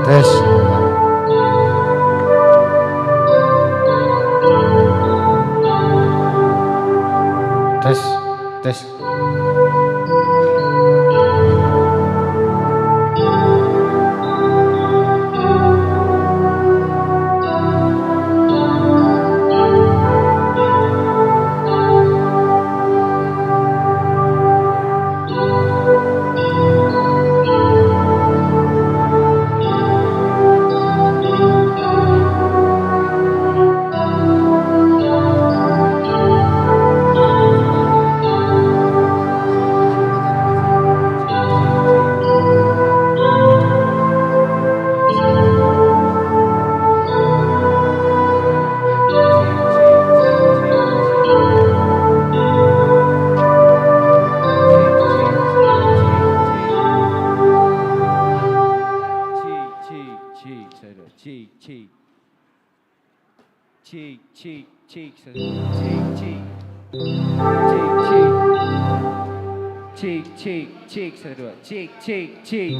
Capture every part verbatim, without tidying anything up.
Tes. Tes, tes. Cek, cek, cek, satu, dua. Cek, cek. Cek, cek, cek, satu, dua. Cek, cek. Cek, cek. Cek, cek, cek, satu, dua. Cek, cek, cek.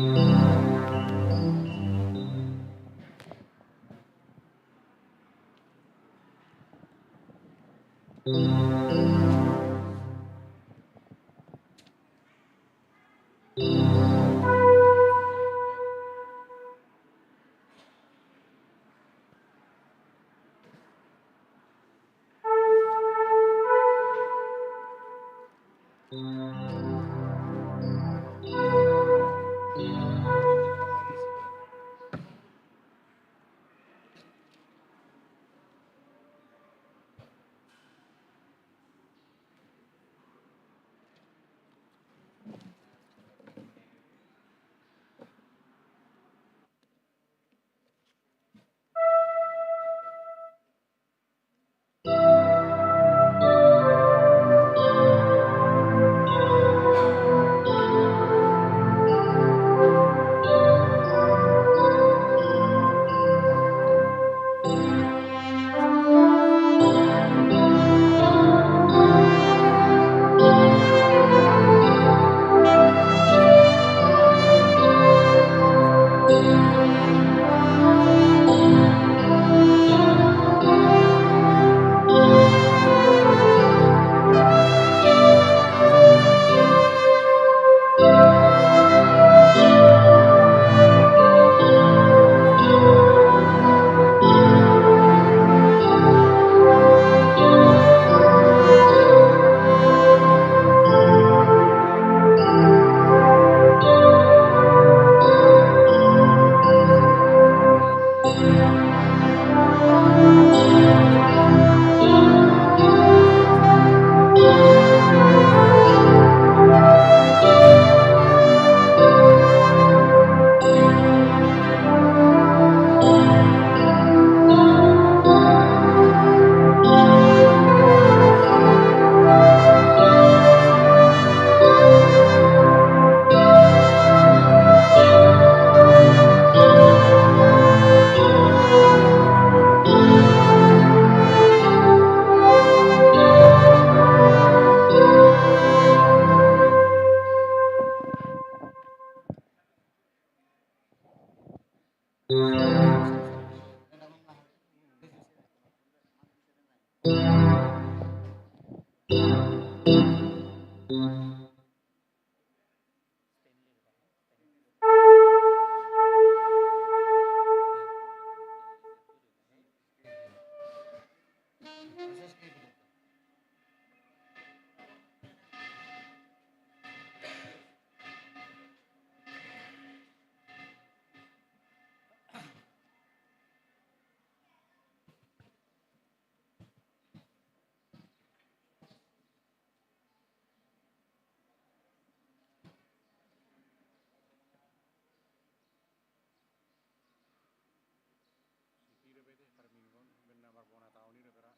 Sipira pe te parmingguon, baen na marbona taon i da pera.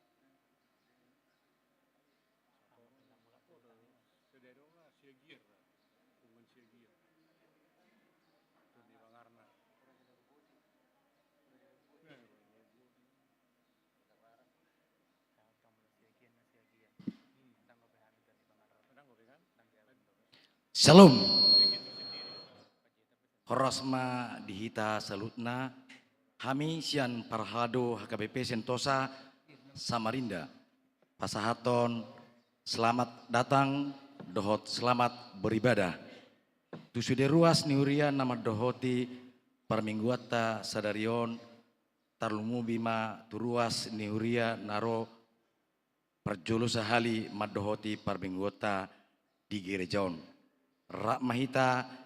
Sude do nga sia giar da. Punguan sia giar. Tuan di Bangarna. Shalom. Horas ma di hita saluhutna, hami sian Parhalado H K B P Sentosa Samarinda pasahathon selamat datang dohot selamat beribadah tu sude ruas ni huria na mandohoti parmingguanta sadari on, tarlumobi ma tu ruas ni huria na ro parjolo sahali mandohoti parmingguanta di gereja on. Rap ma hita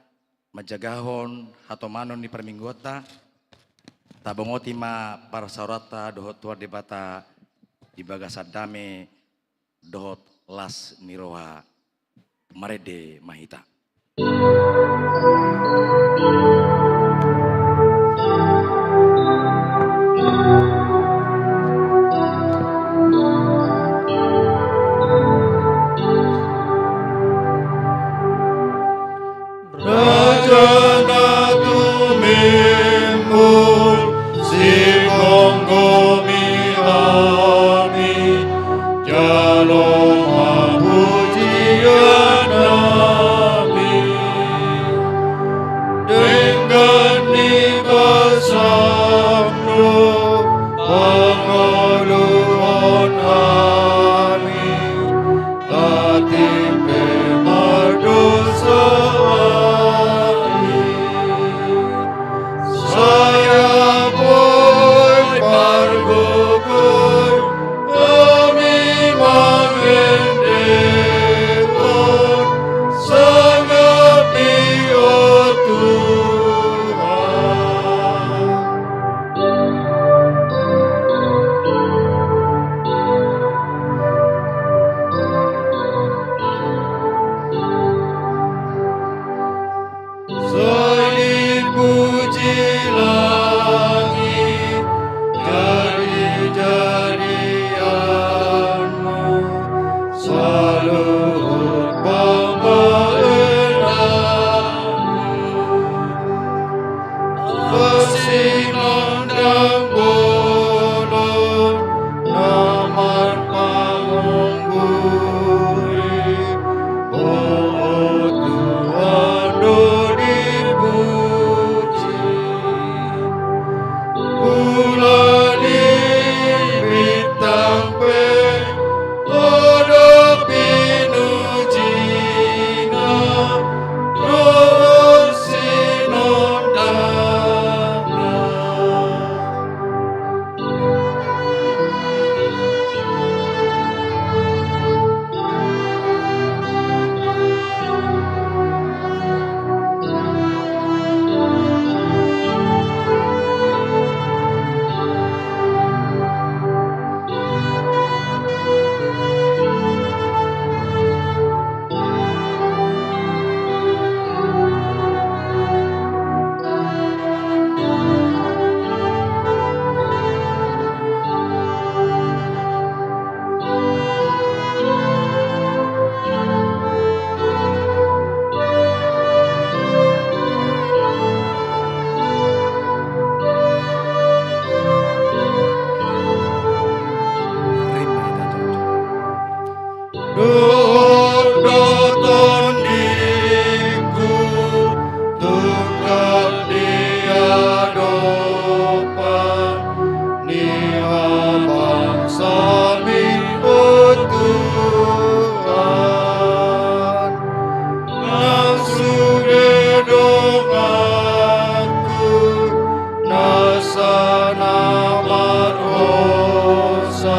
manjagahon hatomanon ni parmingguanta, tabongoti ma parsaoranta dohot Tuhan Debata di bagasan dame dohot las ni roha. Marende ma hita. Raja na tumimol, sigomgomi hami, jalo ma pujian nami. Denggan ni basam do pangoluhon hami, atik pe mardosa hami. Sai boi pargogoi hami mangendehon sangap i, o Tuhan. Sai dipuji langit jadi-jadianmu, saluhut pambahenanmu. Pasinondang bolon na marpamunggui, o Tuhan do dipuji. Bulan i bintang pe, o do pinujina dohot sinondangna. Dohot tondingku tungkap di adopan ni habangsami, o Tuhan. Nang sude donganku nasa na marhosa,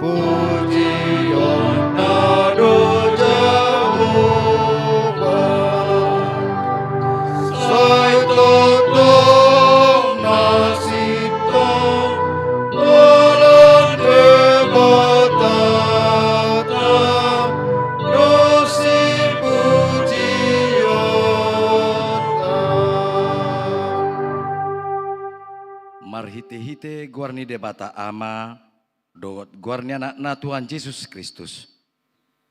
pujionna do Jahowa. Sai tongtong na sintong holan Debatanta do sipujionta. Marhitehite goar ni Debata Ama, dohot goar ni Anakna Tuhan Jesus Kristus,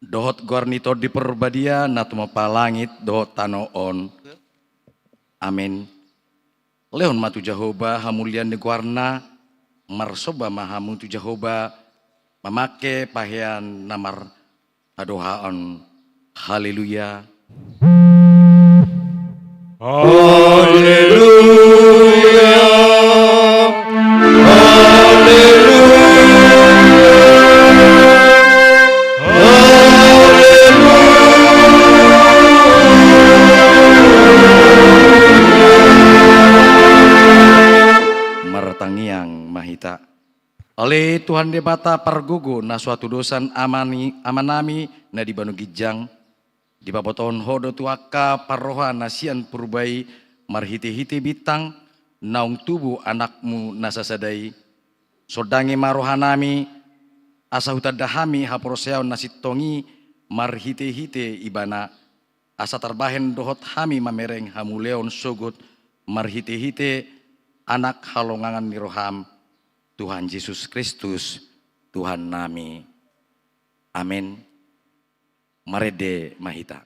dohot goar ni Tondi Parbadia na tumompa langit dohot tano on. Amen. Lehon ma tu Jahowa hamulian ni goarna, marsomba ma hamu tu Jahowa, mamangke pahean na marhadohaon. Haleluya. Ale Tuhan Debata pargogo na so hatudosan amani, amanami na di banua ginjang, dipabotohon Ho do tu angka parroha na sian purba i marhitehite bintang naung tubu Anakmu na sasada i. Sondangi ma rohanami, asa hutanda hami haporseaon na sintong i marhitehite Ibana, asa tarbahen dohot hami mamereng hamuliaon sogot marhitehite Anak halongangan ni roham, Tuhan Jesus Kristus, Tuhannami. Amen. Marende ma hita.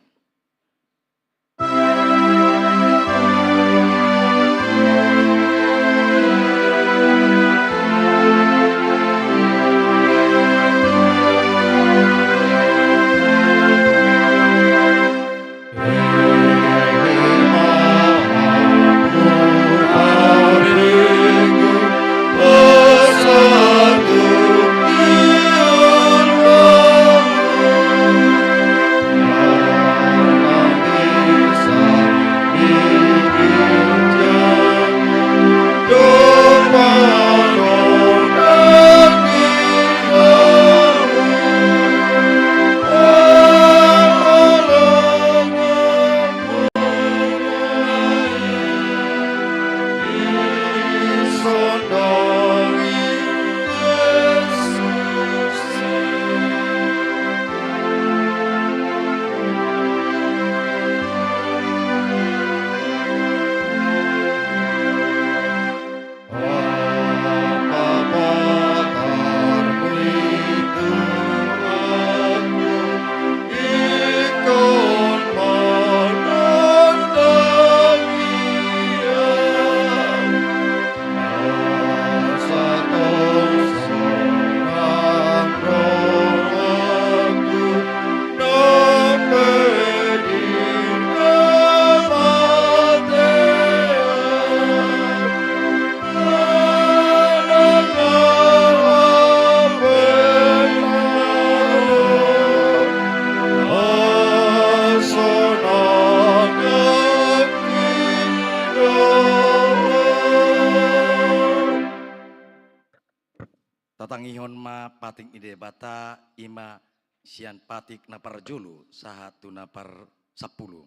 Tatangihon ma patik ni Debata, i ma sian patik na parjolo sahat tu na parsampulu.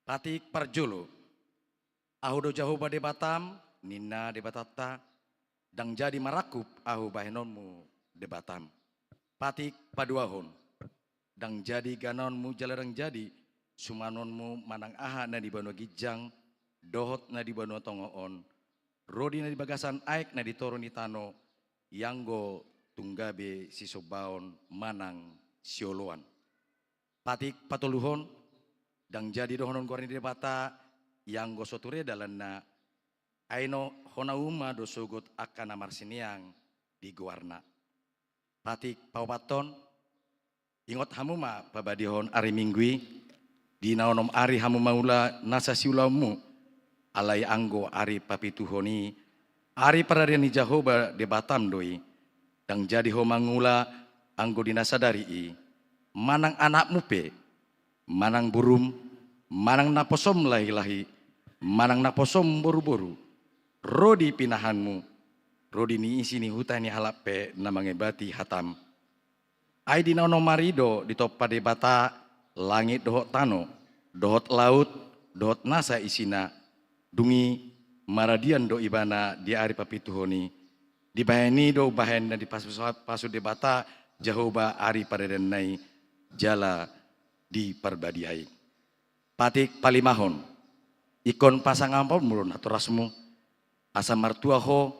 Patik parjolo. Ahu do Jahowa Debatam, ninna Debatanta, ndang jadi marangkup ahu bahenonmu Debatam. Patik paduahon. Ndang jadi ganonmu jala ndang jadi sumanonmu manang aha na di banua ginjang dohot na di banua tonga on, ro di na di bagasan aek na di toru ni tano, ianggo tung gabe sisombaon manang sioloan. Patik patoluhon. Ndang jadi dohonon goar ni Debata, ianggo so ture dalanna, ai na hona uma do sogot angka na marsineang di goarna. Patik paopathon. Ingot hamu ma pabadiahon ari Minggu i, di na onom ari hamu mangula nasa siulaonmu, alai anggo ari papituhon i, ari paradian ni Jahowa Debatam do i. Ndang jadi ho mangula anggo di na sadari i, manang anakmu pe, manang borum, manang naposom lahilahi, manang naposom boruboru, ro di pinahanmu, ro di ni isi ni huta ni halak pe na mangebati hatam. Ai di na onom ari do ditompa Debata langit dohot tano, dohot laut, dohot nasa isina, dung i maradian do Ibana di ari papituhon i. Dibahen i do umbahen na dipasupasu Debata Jahowa ari paradianna i jala diparbadiai. Patik palimahon. Ingkon pasangaponmu do natorasmu, asa martua ho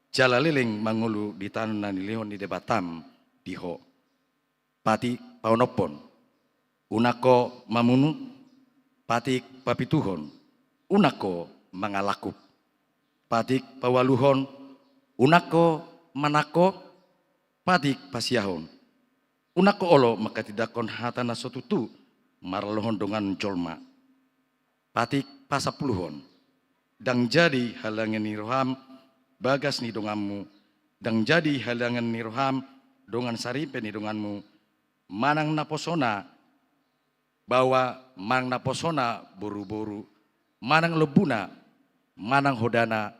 jala leleng mangolu di tano na nilehon ni Debatam di ho. Patik paonomhon. Unang ho mamunu. Patik papituhon. Unang ho mangalangkup. Patik paualuhon. Unang ho manangko. Patik pasiahon. Unang ho olo manghatindanghon hata na so tutu maralohon dongan jolma. Patik pasampuluhon. Ndang jadi haliangan ni roham bagas ni donganmu, ndang jadi haliangan ni roham dongan saripe ni donganmu, manang naposona baoa, manang naposona boruboru, manang lombuna, manang hodana,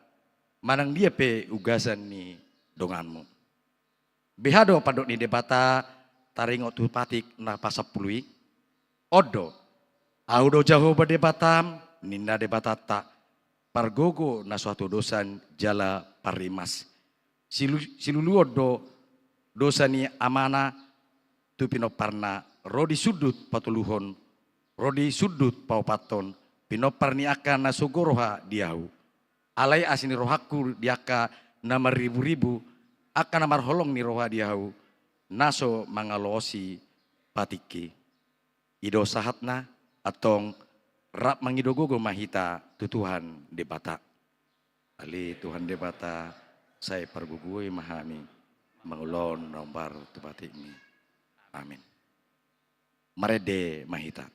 manang dia pe ugasan ni donganmu. Beha do pandok ni Debata taringot tu patik na pasampulu i? On do: Ahu do Jahowa Debatam, ninna Debatanta, pargogo na so hatudosan jala parrimas. Silu-, siluluon do dosa ni amana tu pinomparna, ro di sundut patoluhon, ro di sundut paopathon, pinompar ni angka na sogo roha di ahu. Alai asi ni rohangku di angka na marriburibu, angka na marholong ni roha di ahu, na so mangalosi patikki. I do sahatna. Antong rap mangido gogo ma hita tu Tuhan Debata. Ale Tuhan Debata, sai pargogoi ma hami mangulahon na hombar tu patikmi. Amin. Marende ma hita.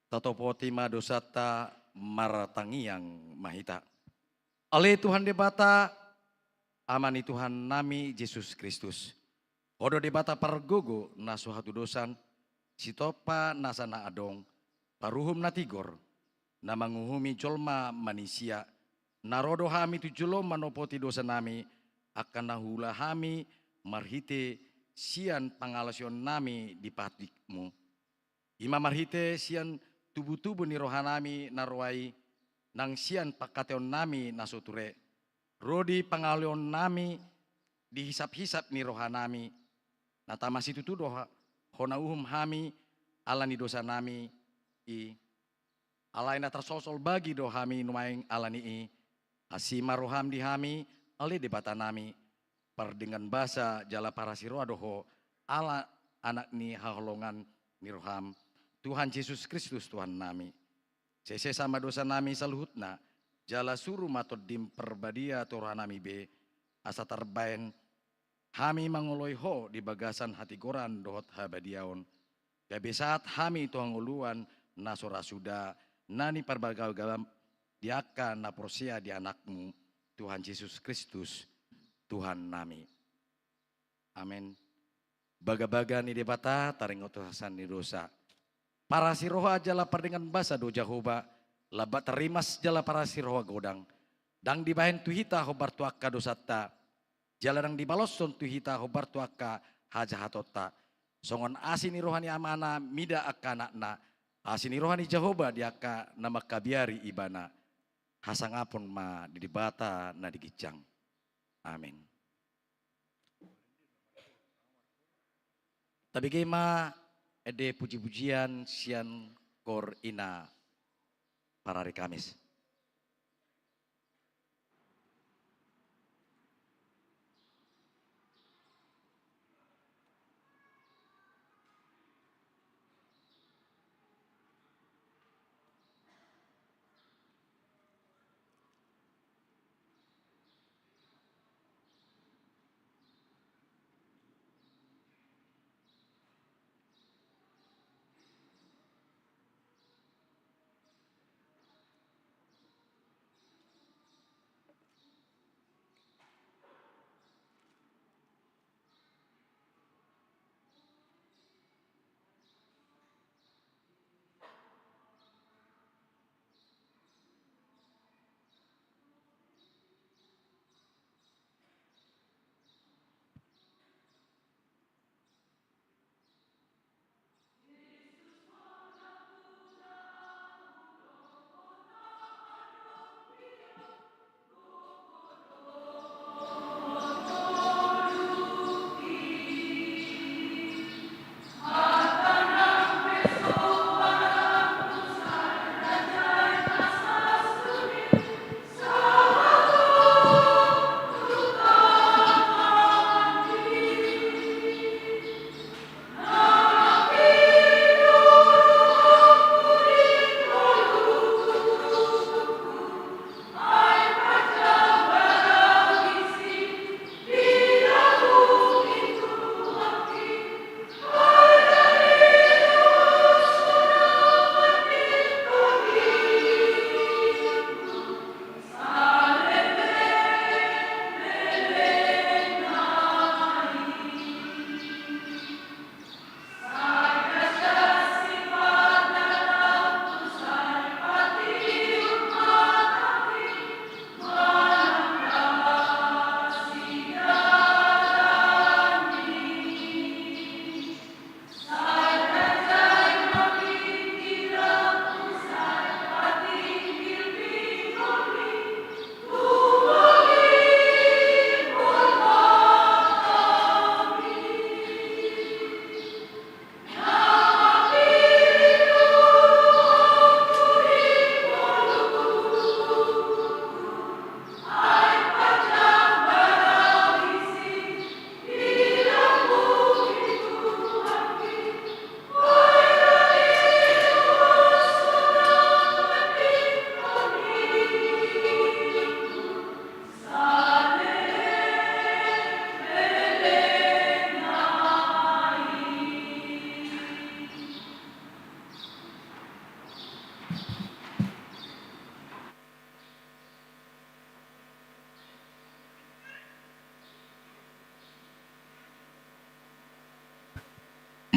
Tatopoti ma dosanta, martangiang ma hita. Ale Tuhan Debata, Ama ni Tuhannami Jesus Kristus, Ho do Debata pargogo na so hatudosan, sitompa nasa na adong, paruhum na tigor, na manguhumi jolma manisia. Na ro do hami tu jolom manopoti dosanami, angka na huula hami marhite sian pangalaosionnami di patikmu. I ma marhite sian tubutubu ni rohanami na roa i, nang sian pangkataionnami na so ture, ro di pangaleonnami di hisaphisap ni rohanami, na tama situtu do ha-, hona uhum hami ala ni dosanami i. Alai na tarsolsol bagi do hami nuaeng ala ni i. Asi ma roham di hami, ale Debatanami, pardenggan basa jala parasiroha do Ho, ala Anak ni haholongan ni roham, Tuhan Jesus Kristus Tuhannami. Sesesa ma dosanami saluhutna, jala suru ma Tondim Parbadia tu rohanami be, asa tarbaen hami mangoloi Ho di bagasan hatigoran dohot habadiaon, gabe sahat hami tu hangoluan na so ra suda, na niparbagabagam di angka na porsea di Anakmu, Tuhan Jesus Kristus, Tuhannami. Amen. Bagabaga ni Debata taringot tu hasesaan ni dosa. Parasiroha jala pardenggan basa do Jahowa, lambat rimas jala parasiroha godang. Ndang dibahen tu hita hombar tu angka dosanta, jala ndang dibaloshon tu hita hombar tu angka hajahatonta. Songon asi ni roha ni Amana mida angka anakna, asi ni roha ni Jahowa di angka na mangkabiari Ibana. Hasangapon ma di Debata na di ginjang. Amen. Tabege ma ende pujipujian sian Koor Ina. parari Kamis.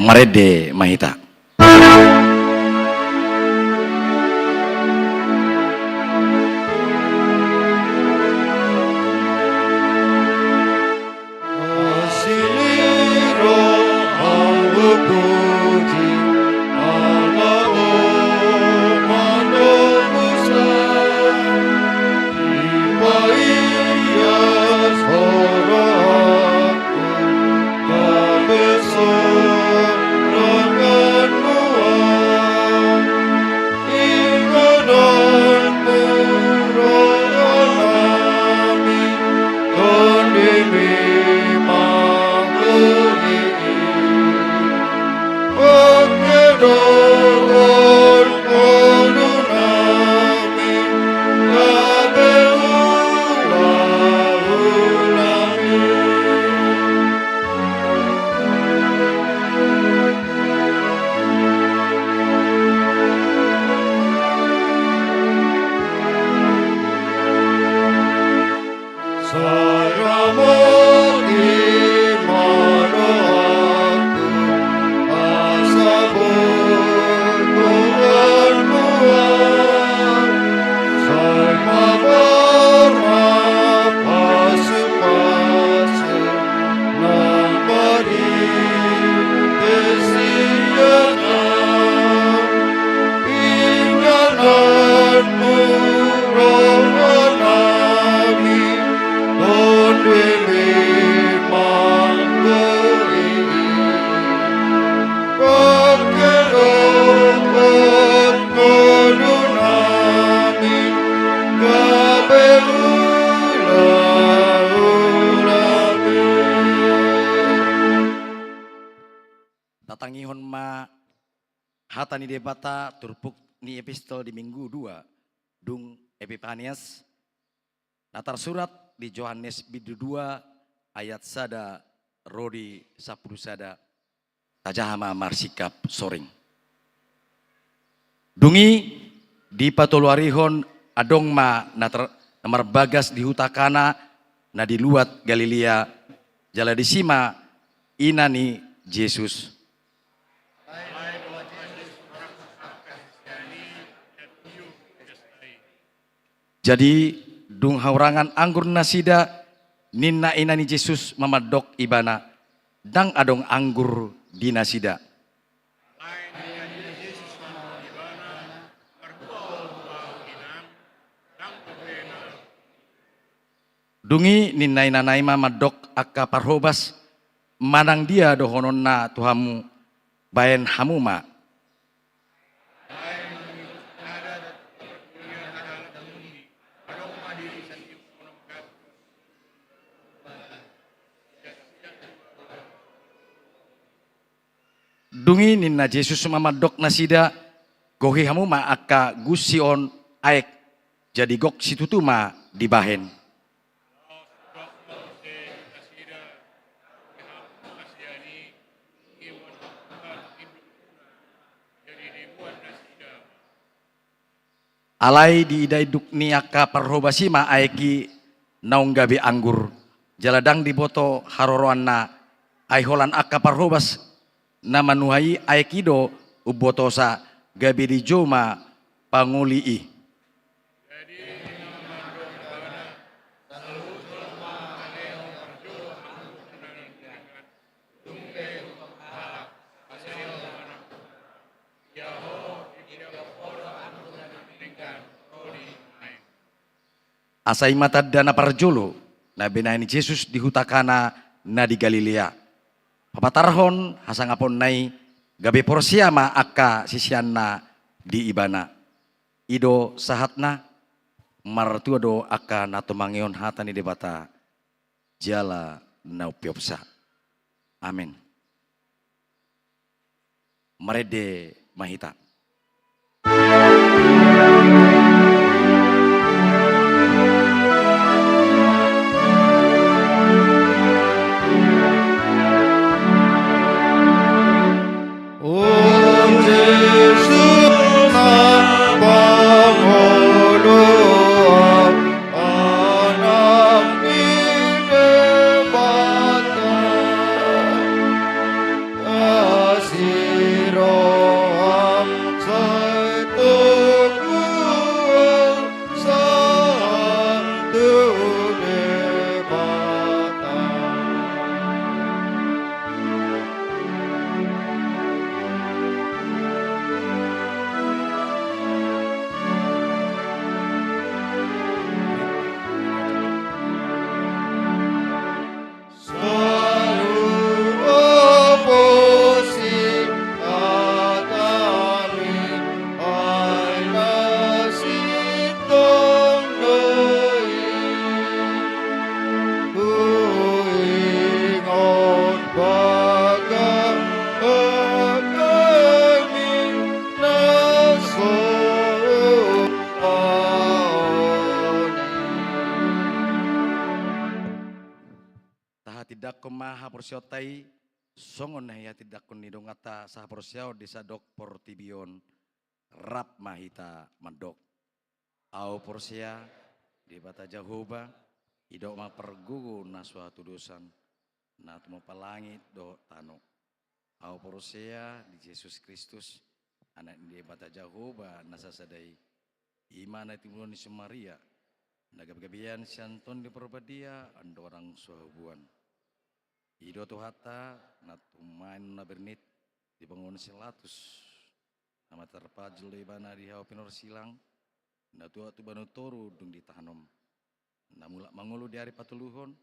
Marende ma hita. Tatangihon ma hata ni Debata turpuk ni epistol di Minggu dua, dung Epipanias, na tarsurat di Johannes bindu dua ayat sada ro di sampulu sada. Tajaha ma marsikap soring. Dung i dipatoluarihon adong ma na ter-, na marbagas di huta Kana na di luat Galilea, jala disi ma ina ni Jesus. Jadi, dung haurangan anggur nasida, ninna ina ni Jesus ma mandok ibana, ndang adong anggur di nasida. Dung i ninna inana i ma mandok angka parhobas, manang dia dohononna tu hamu, baen hamu ma. Dung i ninna Jesus ma mandok nasida, gohi hamu ma angka gunsi on aek, jadi gok situtu ma dibahen. Alai diida induk ni angka parhobas i ma aek i naung gabe anggur, jala ndang diboto haroroanna, ai holan angka parhobas na manuhai aek i do umbotosa, gabe dijou ma pangoli i. Asa i ma tanda na parjolo na binahen ni Jesus di huta Kana na di Galilea, papatarhon hasangaponna i, gabe porsea ma angka siseanna di ibana. I do sahatna. Martua do angka na tumangihon hata ni Debata jala na umpeopsa. Amen. Marende ma hita. Tahatindangkon ma haporseaonta i, songon na hihatindangkon ni donganta sahaporseaon di sandok portibi on. Rap ma hita mandok. Ahu porsea, Debata Jahowa, i do ma pargogo na so hatudosan, na tumompa langit dohot tano. Ahu porsea di Jesus Kristus, Anak ni Debata Jahowa na sasada i, i ma na tinumbaruhon ni si Maria, na gabegabean sian Tondi Porbadia, andorang so habuan. I do Tuhanta, na tumangihon na bernit, dibangun si Latus, na mate tarpajul do ibana di hau pinorsilang, na tuat tu banua toru dung ditanom. Na mulak mangolu di ari patoluhon,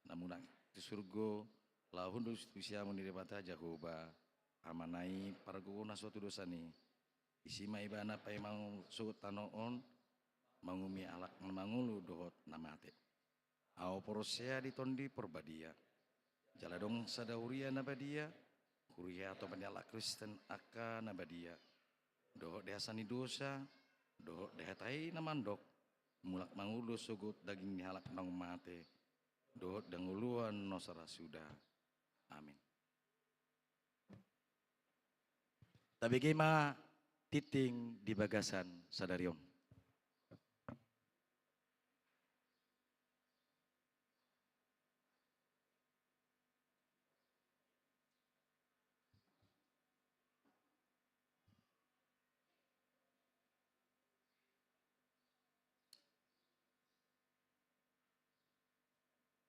na mulak tu surgo, laho hundul tu siamun ni Debata Jahowa, Amana i pargogo na so hatudosan i. Disi ma ibana paima mangolu tano on, manguhumi halak na mangolu dohot na mate. Ahu porsea di Tondi Porbadia. Jala adong sada huria na badia, Kuria Toba ni halak Kristen angka na badia, dohot di hasa ni dosa, dohot di hata i na mandok, mulak mangolu sogot daging ni halak naung mate, dohot di hangoluan na so ra suda. Amin. Tabege ma tingting di bagasan sadari on.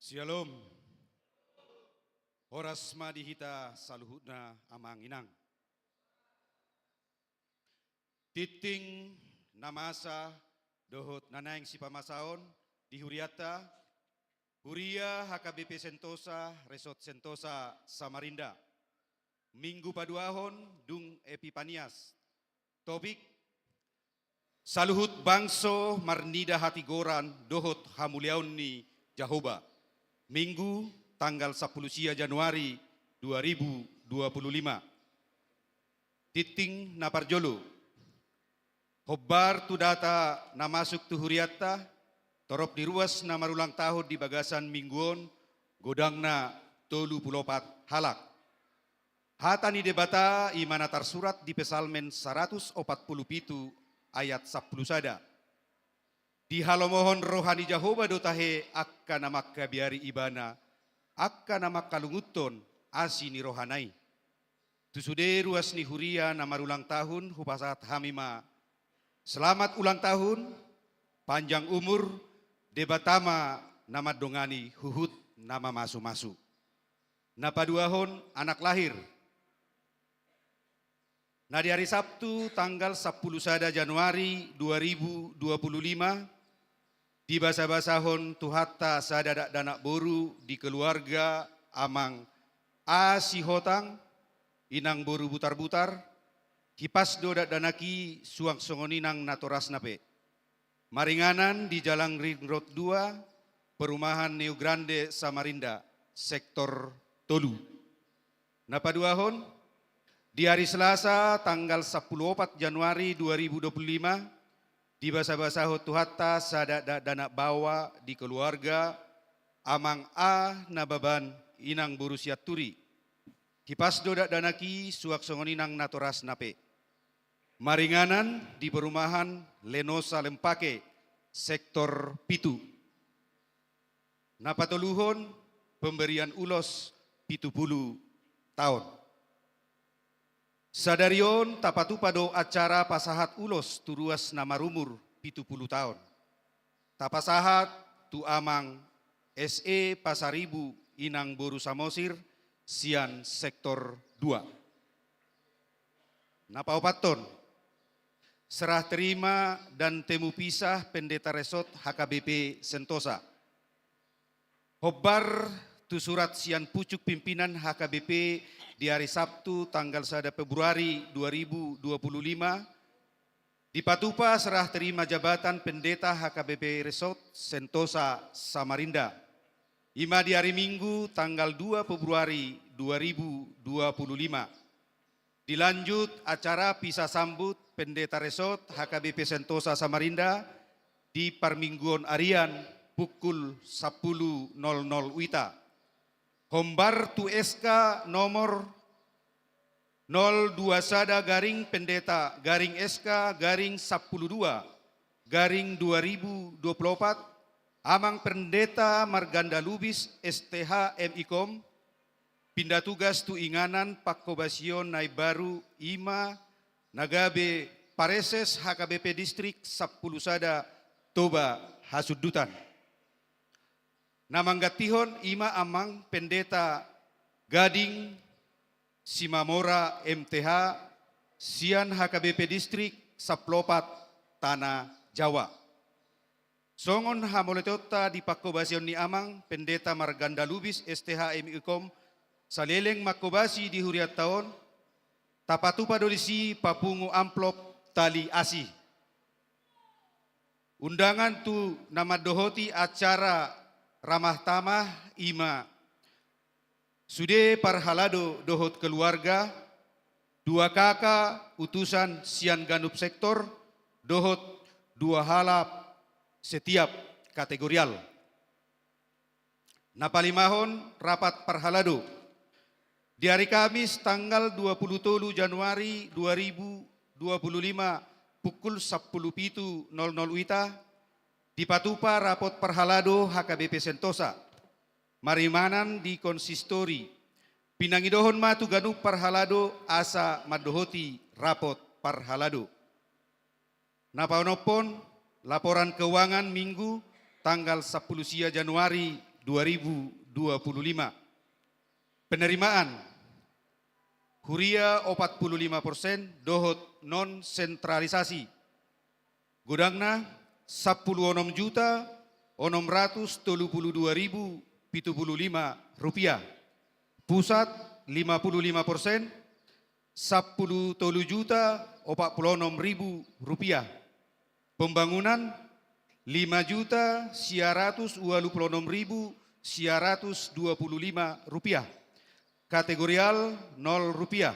Syalom. Horas ma di hita saluhutna amang inang. Tingting na masa dohot na naeng sipamasaon di hurianta, Huria H K B P Sentosa, Resort Sentosa Samarinda. Minggu paduahon dung Epipanias. Topik: Saluhut bangso marnida hatigoran dohot hamuliaon ni Jahowa. Minggu tanggal sampulu sia Januari dua ribu dua puluh lima. Tingting na parjolo. Hombar tu data na masuk tu hurianta, torop ni ruas na marulang tahun di bagasan minggu on, godangna tolu pulu opat halak. Hata ni Debata i ma na tarsurat di Psalmen saratus opat pulu pitu ayat sampulu sada. Dihalomohon roha ni Jahowa do tahe angka na mangkabiari Ibana, angka na mangkalungunhon asi ni rohana i. Tu sude ruas ni huria na marulang tahun hupasahat hami ma selamat ulang tahun, panjang umur, Debata ma na mandongani huhut na mamasumasu. Na paduahon, anak lahir. Na di ari Sabtu tanggal sampulu sada Januari dua ribu dua puluh lima, dibasabasahon Tuhanta sada dakdanak boru di keluarga amang A. Sihotang, inang boru Butarbutar, hipas do dakdanak i suang songon i nang natorasna pe. Maringanan di Jalan Ring Road dua, Perumahan New Grande Samarinda, Sektor tolu. Na paduahon, di ari Selasa tanggal sampulu opat Januari dua ribu dua puluh lima, dibasabasahon Tuhanta sada dakdanak baoa di keluarga amang A. Nababan, inang boru Sianturi. Hipas do dakdanak i suang songon i nang natorasna pe. Maringanan di Perumahan Lenosa Lempake, Sektor pitu. Na patoluhon, pemberian ulos pitu pulu taon. Sadari on tapatupa do acara pasahat ulos tu ruas na marumur pitu pulu taon. Tapasahat tu amang S E Pasaribu, inang boru Samosir, sian Sektor dua. Na paopathon, serah terima dan temu pisah Pendeta Resort H K B P Sentosa. Hombar tu surat sian pucuk pimpinan H K B P di ari Sabtu tanggal sada Februari dua ribu dua puluh lima, dipatupa serah terima jabatan Pendeta H K B P Resort Sentosa Samarinda. I ma di ari Minggu tanggal dua Februari dua ribu dua puluh lima. Dilanjut acara pisah sambut Pendeta Resort H K B P Sentosa Samarinda di parmingguon arian pukul sampulu nol nol wita. Hombar tu S K nomor nol dua sada garing Pendeta garing S K garing sampulu dua garing dua ribu dua puluh opat, Amang Pendeta Marganda Lubis, S T H, M I kom, pinda tugas tu inganan pangkobasion na imbaru, i ma na gabe Pareses H K B P Distrik sampulu sada Toba Hasundutan. Na manggantihon i ma Amang Pendeta Gading Simamora, M T H, sian H K B P Distrik sampulu opat Tanah Jawa. Songon hamauliateonta di pangkobasion ni Amang Pendeta Marganda Lubis, S T H, M I kom, saleleng mangkobasi di hurianta on, tapatupa do disi papungu amplop tali asi. Undangan tu na mandohoti acara ramah tamah i ma Sude parhalado dohot keluarga, dua K K utusan sian ganup sektor, dohot dua halap setiap kategorial. Na palimahon, rapat parhalado. Di ari Kamis tanggal dua pulu tolu Januari dua ribu dua pulu lima, pukul sampulu pitu nol nol W I T A, dipatupa rapot parhalado H K B P Sentosa, maringanan di konsistori. Pinangidohon ma tu ganup parhalado asa mandohoti rapot parhalado. Na paonomhon, laporan keuangan Minggu tanggal sampulu sia Januari dua ribu dua pulu lima. Penerimaan huria opat pulu lima persen dohot non sentralisasi. Godangna sampulu onom juta onom ratus tolu pulu dua ribu pitu pulu lima rupiah. Pusat lima pulu lima persen, sampulu tolu juta opat pulu onom ribu rupiah. Pembangunan lima juta sia ratus ualu pulu onom ribu sia ratus dua pulu lima rupiah. Kategorial nol rupiah.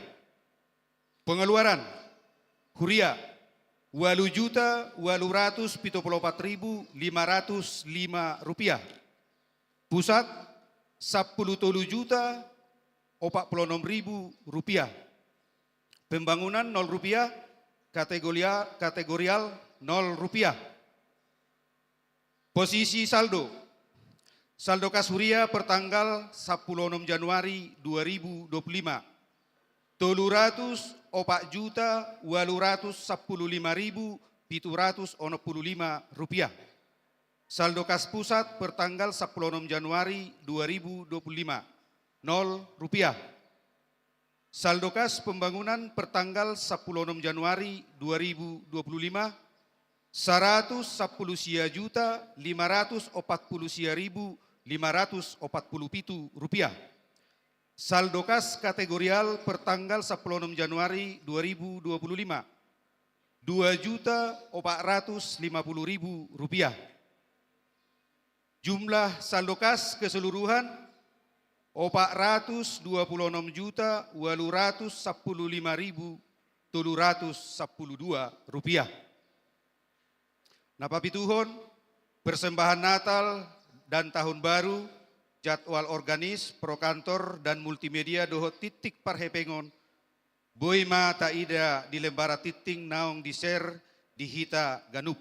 Pengeluaran huria ualu juta ualu ratus pitu pulu opat ribu lima ratus lima rupiah. Pusat sampulu tolu juta opat pulu onom ribu rupiah. Pembangunan nol rupiah, kategoria-, kategorial nol rupiah. Posisi saldo. Saldo kas huria pertanggal sampulu onom Januari dua ribu dua pulu lima, tolu ratus opat juta ualu ratus sampulu lima ribu pitu ratus onom pulu lima rupiah. Saldo kas pusat pertanggal sampulu onom Januari dua ribu dua pulu lima, nol rupiah. Saldo kas pembangunan pertanggal sampulu onom Januari dua ribu dua pulu lima, saratus sampulu sia juta lima ratus opat pulu sia ribu lima ratus opat pulu pitu rupiah. Saldo kas kategorial pertanggal sampulu onom Januari dua ribu dua pulu lima, dua juta opat ratus lima pulu ribu rupiah. Jumlah saldo kas keseluruhan opat ratus dua pulu onom juta ualu ratus sampulu lima ribu tolu ratus sampulu dua rupiah. Na papituhon, persembahan Natal dan Tahun Baru, jadwal organis, prokantor, dan multimedia dohot titik parhepengon, boi ma taida di lembaran tingting naung di-share di hita ganup.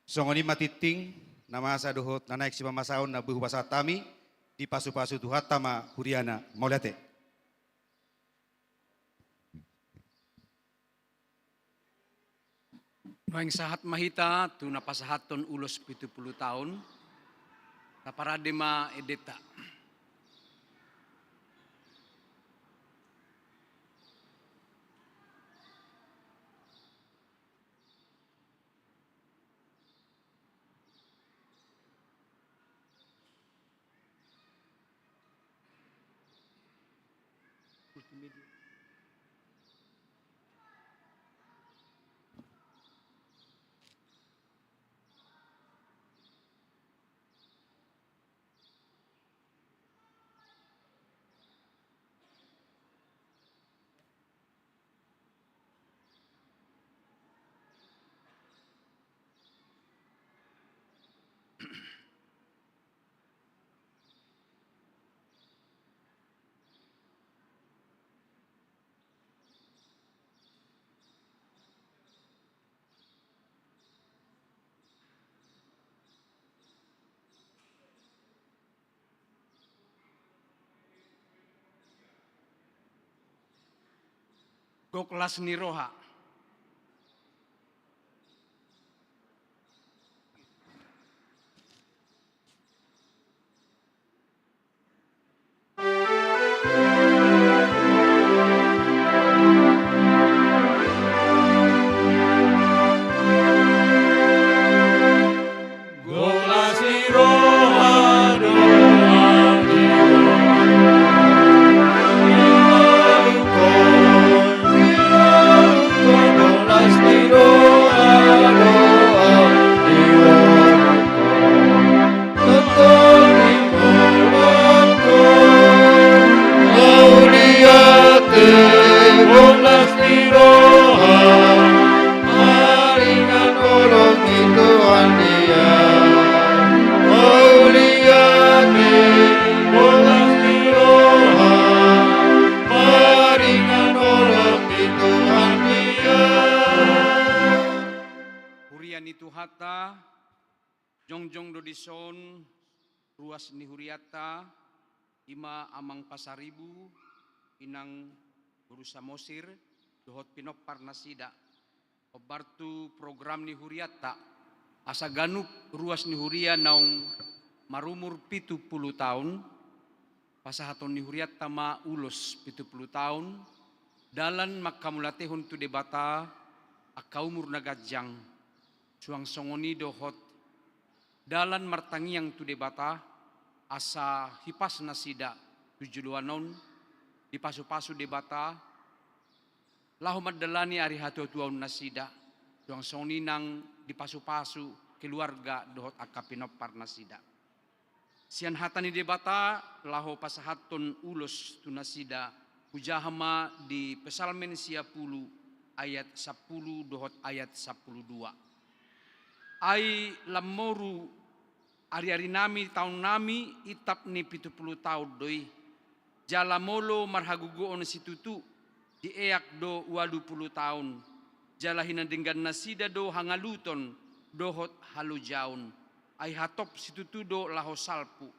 Songon i ma tingting na masa dohot na naeng sipamasaon na boi hupasahat hami, dipasupasu Tuhanta ma huriana. Mauliate. Nuaeng sahat ma hita tu na pasahathon ulos pitu pulu taon. Taparade ma endenta. Gok las ni roha. Hata, jongjong do dison ruas ni hurianta, i ma Amang Pasaribu, Inang Boru Samosir, dohot pinompar nasida. Hombar tu program ni hurianta, asa ganup ruas ni huria naung marumur pitu pulu taon, pasahaton ni hurianta ma ulos pitu pulu taon, dalan manghamauliatehon tu Debata, angka umur na ganjang, suang songon i dohot dalan martangiang tu Debata, asa hipas nasida tu joloan on, dipasupasu Debata, laho mandalani ari hatuatuaon nasida, suang songon i nang dipasupasu keluarga dohot angka pinompar nasida. Sian hata ni Debata, laho pasahathon ulos tu nasida, hujaha ma di Psalmen sia pulu ayat sampulu dohot ayat sampulu dua. Ai lam moru ariarinami, taonnami, itap ni pitu pulu taon do i. Jala molo marhagogoon situtu, dieak do ualu pulu taon. Jala hinadenggan nasida do hangaluton dohot halojaon. Ai hatop situtu do laho salpu,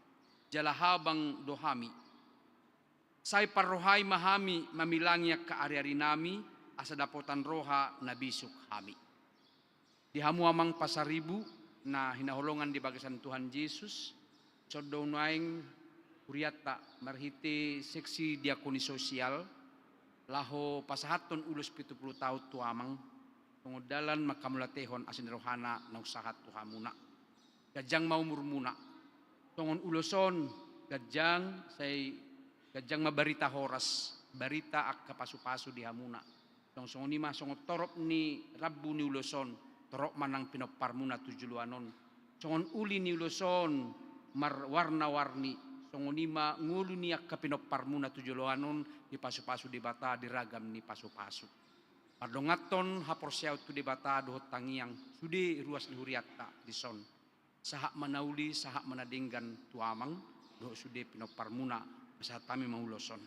jala habang do hami. Sai parrohai ma hami mamilangi angka ariarinami, asa dapotan roha na bisuk hami. Di hamu Amang Pasaribu na hinaholongan di bagasan Tuhan Jesus, dison do nuaeng hurianta marhite seksi diakoni sosial, laho pasahathon ulos pitu pulu taon tu Amang, songon dalan manghamauliatehon asi ni rohana naung sahat tu hamuna. Ganjang ma umurmuna. Songon ulos on, ganjang, sai ganjang ma barita horas, barita angka pasupasu di hamuna. Songon, songon i ma, songon torop ni rambu ni ulos on, torop ma nang pinomparmuna tu joloan on. Songon uli ni ulos on, marwarna-warni, songon i ma ngolu ni angka pinomparmuna tu joloan on, dipasupasu Debata di ragam ni pasupasu. Pardonganhon haporseaon tu Debata dohot tangiang, sude ruas ni hurianta dison. Sahat ma na uli, sahat ma na denggan tu Amang, dohot sude pinomparmuna, pasahat hami ma ulos on.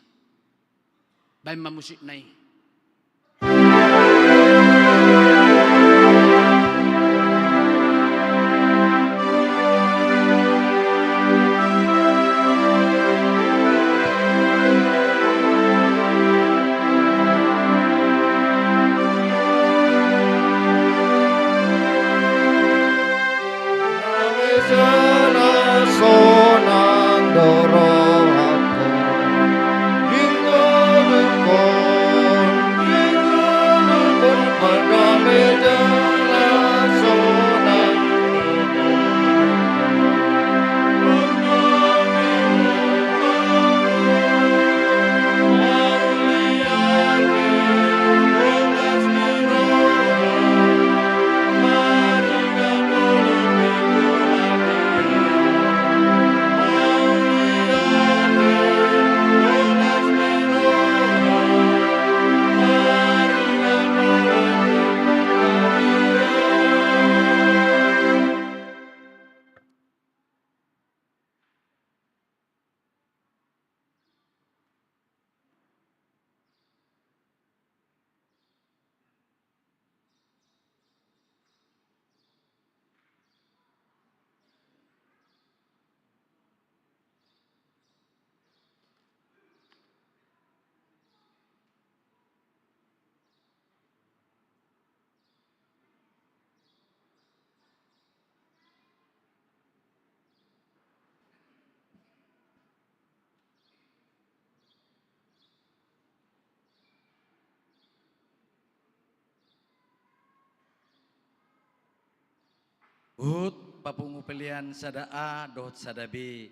Baen ma musikna i. Huhut papungu pelean sada A dohot sada B.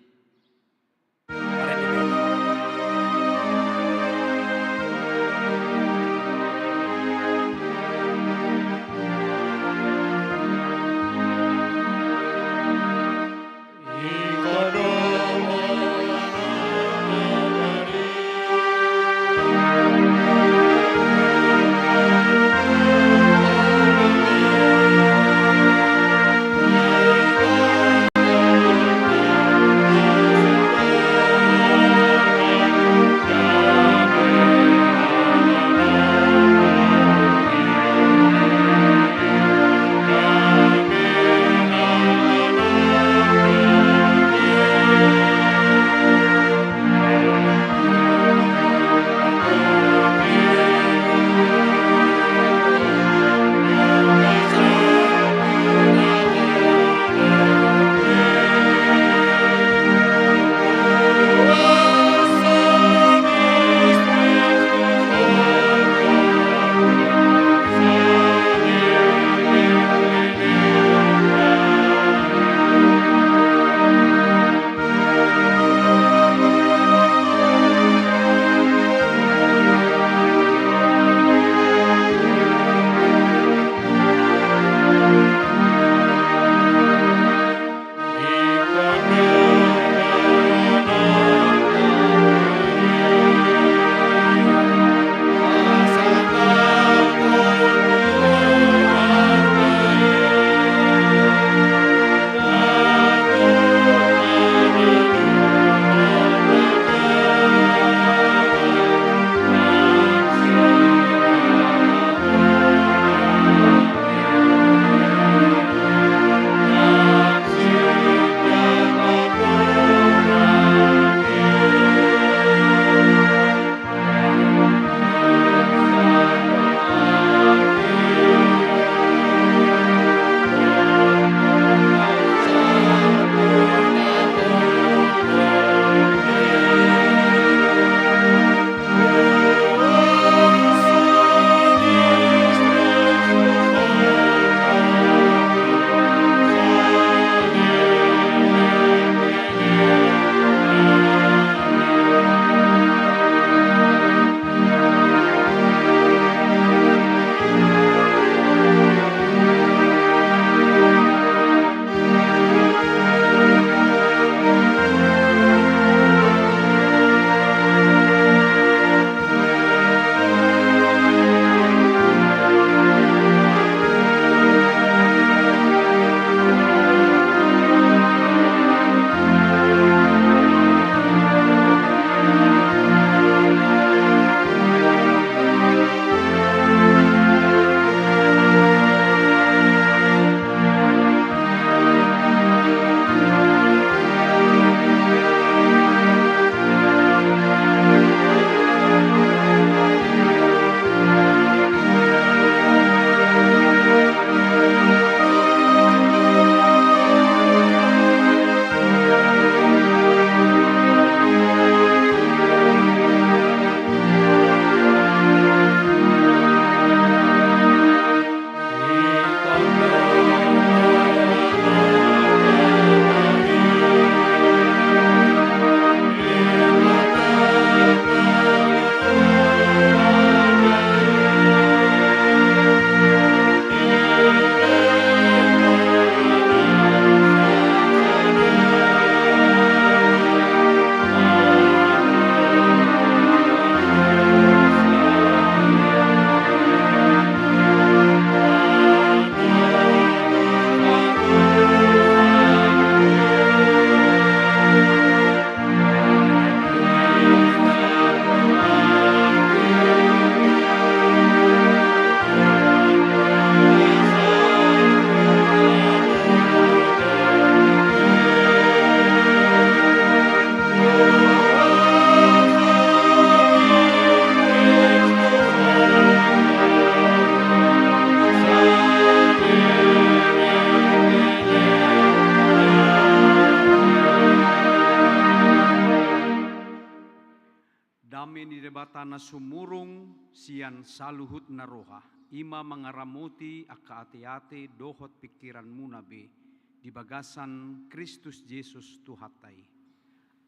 Rung sian saluhut na roha, i ma mangaramoti angka ateate dohot pingkiranmuna be di bagasan Kristus Jesus Tuhanta i.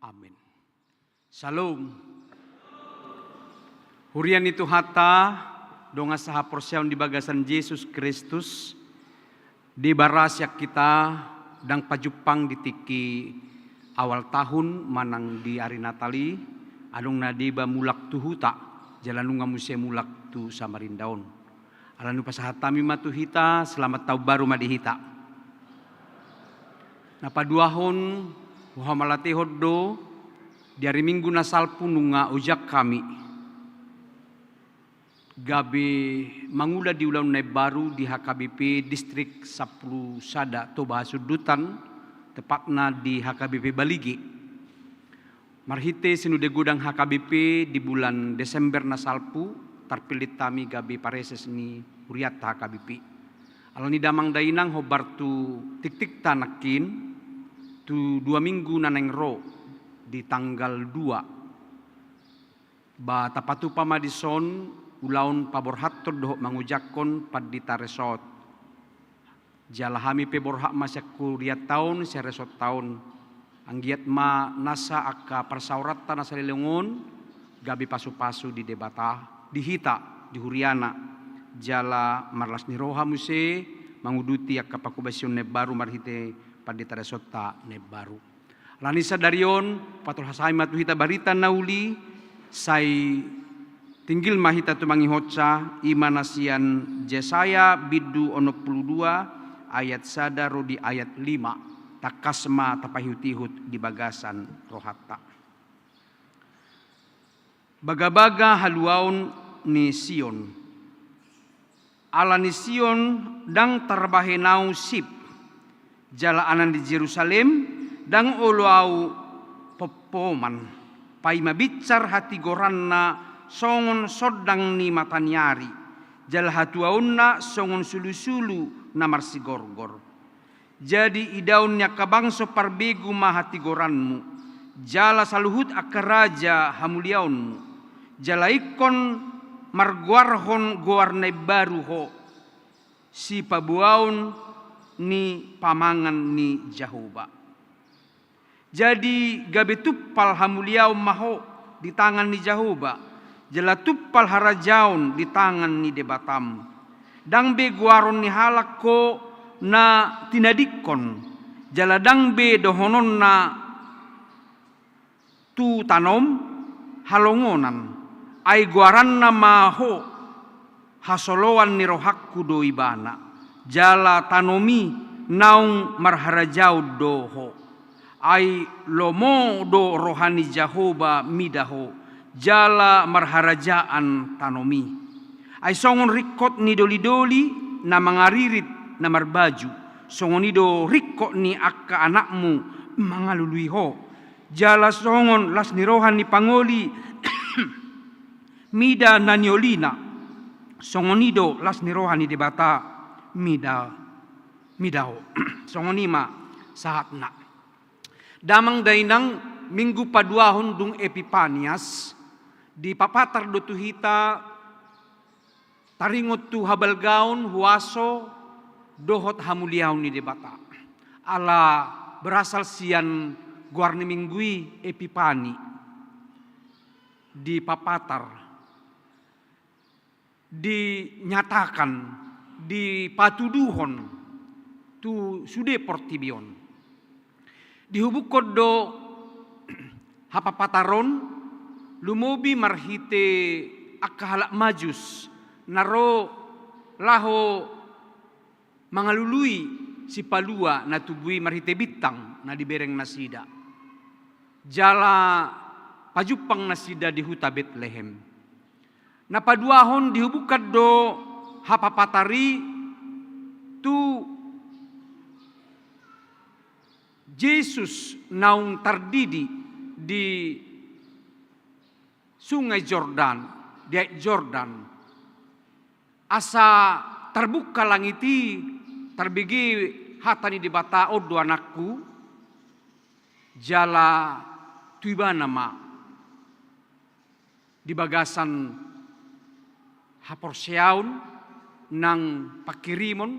Amen. Shalom. Huria ni Tuhanta, dongan sahaporseaon di bagasan Jesus Kristus, deba ra sian hita ndang pajumpang di tingki awal tahun manang di ari Natal i, adong na deba mulak tu huta, jala nunga muse mulak tu Samarinda on. Alani i hupasahat hami ma tu hita, selamat tahun baru ma di hita. Na paduahon, huhamauliatehon do, di ari Minggu na salpu nunga ojak hami gabe mangula di ulaon na imbaru di H K B P Distrik Sampulu Sada Toba Hasundutan, tepatna di H K B P Balige. Marhite sinode godang H K B P di bulan Desember na salpu, tarpillit hami gabe pareses ni hurianta H K B P. Alani i damang dainang, hombar tu tingtingta nangkin, tu dua minggu na naeng ro, di tanggal dua, ba tapatupa ma dison ulaon paborhathon dohot mangojakhon pandita resort. Jala hami pe borhat ma sian hurianta on, sian resortta on, anggiat ma nasa angka parsaoranta na saleleng on gabe pasupasu di Debata di hita, di huriana, jala marlas ni roha muse manguduti angka panghobasion na imbaru marhite pandita resortta na imbaru. Alani i sadari on, patolhas hami ma tu hita barita na uli, sai tinggil ma hita tu mangihotsa, i ma na sian Jesaya bindu onom pulu dua ayat sada ro di ayat lima, tangkas ma tapaihutihut di bagasan rohanta. Bagabaga haluaon ni Sion. Ala ni Sion ndang tarbahen ahu sip, jala anak ni Jerusalem ndang olo ahu pompoman. Paima binsar hatigoranna songon sondang ni mataniari, jala hatuaonna songon sulusulu na marsigorgor. Jadi idaon ni angka bangso parbegu ma hatigoranmu, jala saluhut angka raja hamuliaonmu. Jala ingkon margoarhon goar na imbaru ho, sipaboaon ni pamangan ni Jahowa. Jadi gabe tumpal hamuliaon ma ho di tangan ni Jahowa, jala tumpal harajaon di tangan ni Debatam. Ndang be goaron ni halak ho na tinadingkon, jala ndang be dohononna tu tanom halongonan, ai goaranna ma ho hasoloan ni rohangku do ibana, jala tanomi naung marharajaon do ho. Ai lomo do roha ni Jahowa mida ho, jala marharajaan tanomi. Ai songon ringkot ni dolidoli na mangaririt na marbaju, songon i do ringkot ni angka anakmu mangalului ho. Jala songon las ni roha ni pangoli mida na niolina, songon i do las ni roha ni Debata mida, mida ho. Songon i ma sahatna. Damang dainang, minggu paduahon dung Epipanias, dipapatar do tu hita taringot tu habalgaon, huaso dohot hamuliaon ni Debata. Ala berasal sian goar ni minggu i Epipani, dipapatar, dinyatakan, dipatuduhon tu sude portibi on. Dihubukkon do hapapatar on, lumobi marhite angka halak Majus na ro laho mangalului Sipalua na tubu i marhite bintang na dibereng nasida. Jala pajumpang nasida di huta Betlehem. Na paduahon, dihubukkon do hapapatar i tu Jesus naung tardidi di Sungai Jordan, di Aek Jordan. Asa tarbuka langit i, tarbege hata ni Debata, on do anakku, jala tu ibana ma di bagasan haporseaon nang pangkirimon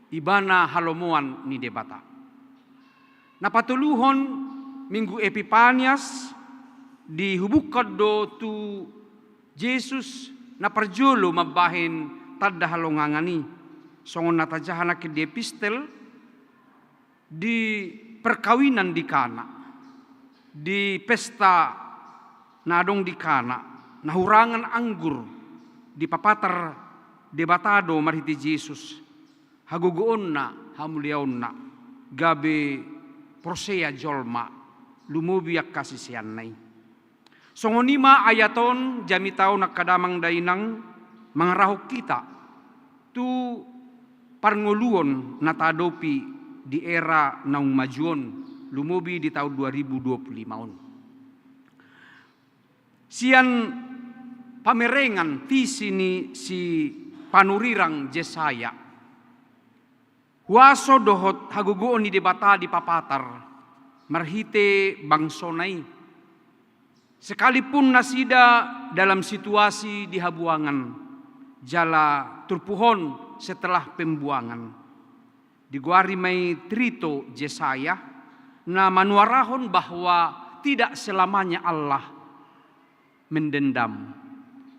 ibana halomoan ni Debata. Na patoluhon, Minggu Epipanias dihubungkon do tu Jesus na parjolo mambahen tanda halongangan i, songon na tajaha nangkin di epistel, di perkawinan di Kana, di pesta na adong di Kana, na hurangan anggur, dipapatar Debata do marhite Jesus hagogoonna, hamuliaonna, gabe porsea jolma, lumobi angka siseanna i. Songon i ma ayat on, jamita on angka damang dainang, mangarahon hita tu parngoluon na taadopi di era naung maju on, lumobi di taon dua ribu dua puluh lima on. Sian pamerengan visi ni si panurirang Jesaya, huaso dohot hagogoon ni Debata dipapatar marhite bangsona i, sekalipun nasida dalam situasi di habuangan jala turpuk on setelah pembuangan. Digoari ma i Trito Jesaya, na manuarahon bahwa tidak selamanya Allah mendendam.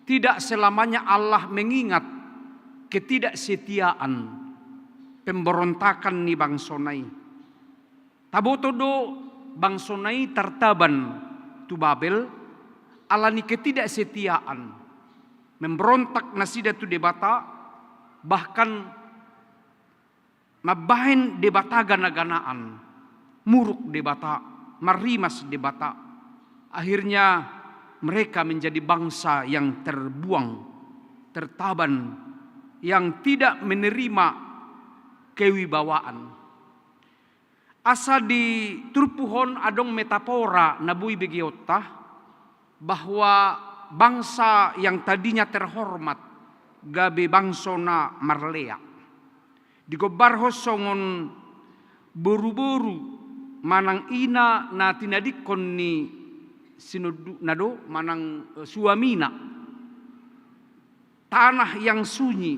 Tidak selamanya Allah mengingat ketidaksetiaan, pemberontakan ni bangsona i. Taboto do bangsona i tartaban tu Babel ala ni ketidaksetiaan, memberontak nasida tu Debata, bahkan mambahen debata gana-ganaan, muruk Debata, marrimas Debata. Akhirnya mereka menjadi bangsa yang terbuang, tertaban, yang tidak menerima kewibawaan. Asa di turpuk on adong metafora na boi begeonta, bahwa bangsa yang tadinya terhormat gabe bangso na marlea. Digombarhon songon boruboru manang ina na tinadingkon ni sinondukna do manang, eh, suamina. Tanah yang sunyi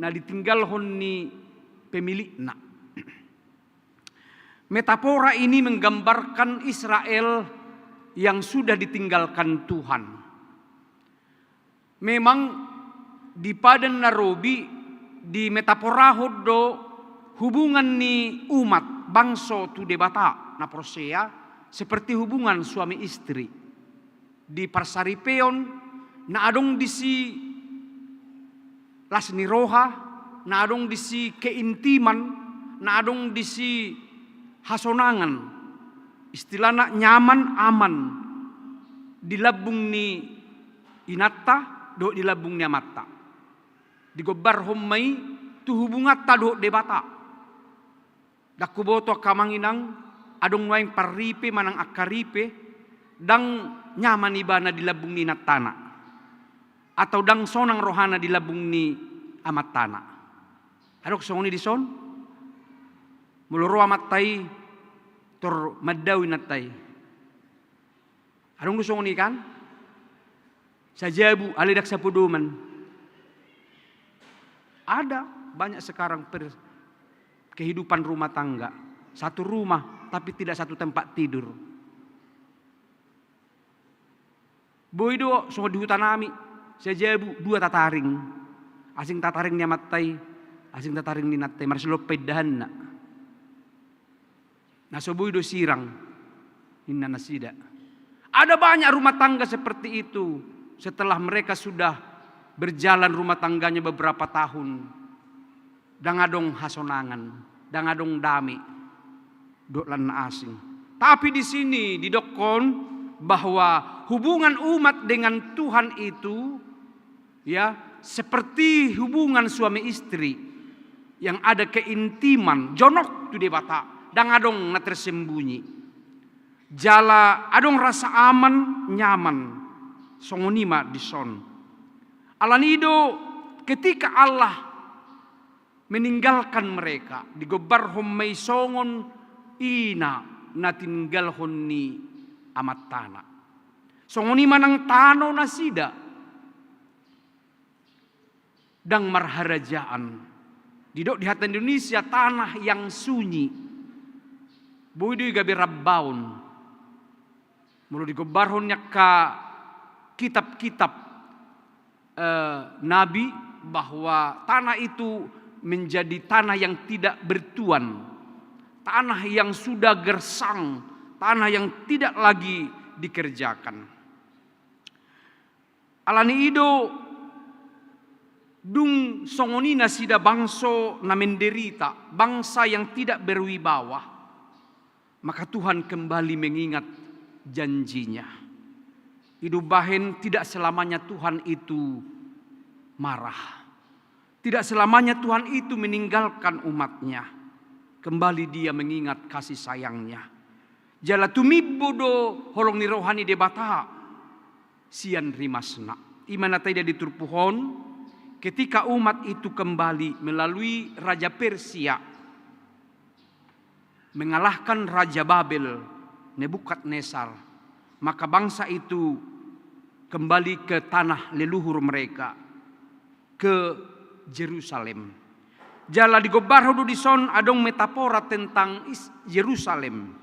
na ditinggalhon ni pemilikna. Metafora ini menggambarkan Israel yang sudah ditinggalkan Tuhan. Memang di Padan na Robi dimetaforahon do hubungan ni umat bangso tu Debata na porsea seperti hubungan suami istri. Di parsaripeon na adong disi las ni roha, na adong disi keintiman, na adong disi hasonangan. Istilahna nyaman, aman di lambung ni inanta dohot di lambung ni amanta. Digombarhon ma i tu hubunganta dohot Debata. Ndang huboto angka amang inang, adong nuaeng parripe manang angka ripe, ndang nyaman ibana di lambung ni inantana, atau ndang sonang rohana di lambung ni amantana. Adong songon i dison? Molo ro amanta i, tor mandao inanta i. Adong do songon i kan? Sajabu, alai ndang sapodoman. Ada banyak sekarang per-, kehidupan rumah tangga. Satu rumah, tapi tidak satu tempat tidur. Boi do songon di huta nami, sajabu dua tataring. Asing tataring ni amanta i, asing tataring ni inanta i, marsilompa indahanna. Na so boi do sirang, ninna nasida. Ada banyak rumah tangga seperti itu, setelah mereka sudah berjalan rumah tangganya beberapa tahun, ndang adong hasonangan, ndang adong dame dohot lan na asing. Tapi di sini didokkon bahwa hubungan umat dengan Tuhan itu, ya, seperti hubungan suami istri yang ada keintiman, jonok tu Debata, ndang adong na tersembunyi. Jala adong rasa aman, nyaman, songon i ma dison. Alani i do ketika Allah meninggalkan mereka, digombarhon ma i songon ina na tininggalhon ni amantana. Songon i ma nang tano nasida. Ndang marharajaan. Didok di hata Indonesia, tanah yang sunyi. Boi do i gabe rambaon. Molo digombarhon ni angka kitab-kitab, eh, nabi, bahwa tanah itu menjadi tanah yang tidak bertuan, tanah yang sudah gersang, tanah yang tidak lagi dikerjakan. Alani i do, dung songon i nasida bangso na menderita, bangsa yang tidak berwibawa, maka Tuhan kembali mengingat janji-Nya. I do umbahen, tidak selamanya Tuhan itu marah. Tidak selamanya Tuhan itu meninggalkan umat-Nya. Kembali Dia mengingat kasih sayang-Nya. Jala tumimbo do holong ni roha ni Debata sian rimasna. I ma na taida di turpuk on, ketika umat itu kembali melalui Raja Persia mengalahkan Raja Babel, Nebukadnesar, maka bangsa itu kembali ke tanah leluhur mereka, ke Jerusalem. Jala digombarhon do dison adong metafora tentang is-, Jerusalem.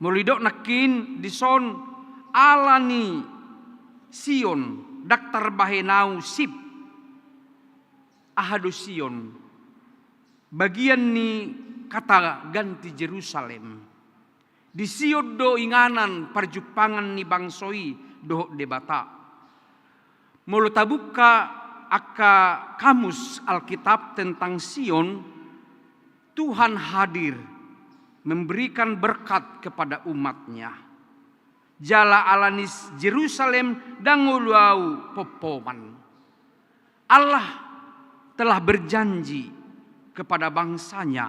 Molo didok nangkin dison, ala ni Sion, ndang tarbahen Ahu sip. Aha do Sion? Bagian ni kata ganti Jerusalem. Di Sion do inganan parjumpangan ni bangso i dohot Debata. Molo tabuka angka kamus Alkitab tentang Sion, Tuhan hadir memberikan berkat kepada umat-Nya. Jala ala ni Jerusalem ndang olo Ahu pompoman. Allah telah berjanji kepada bangsa-Nya,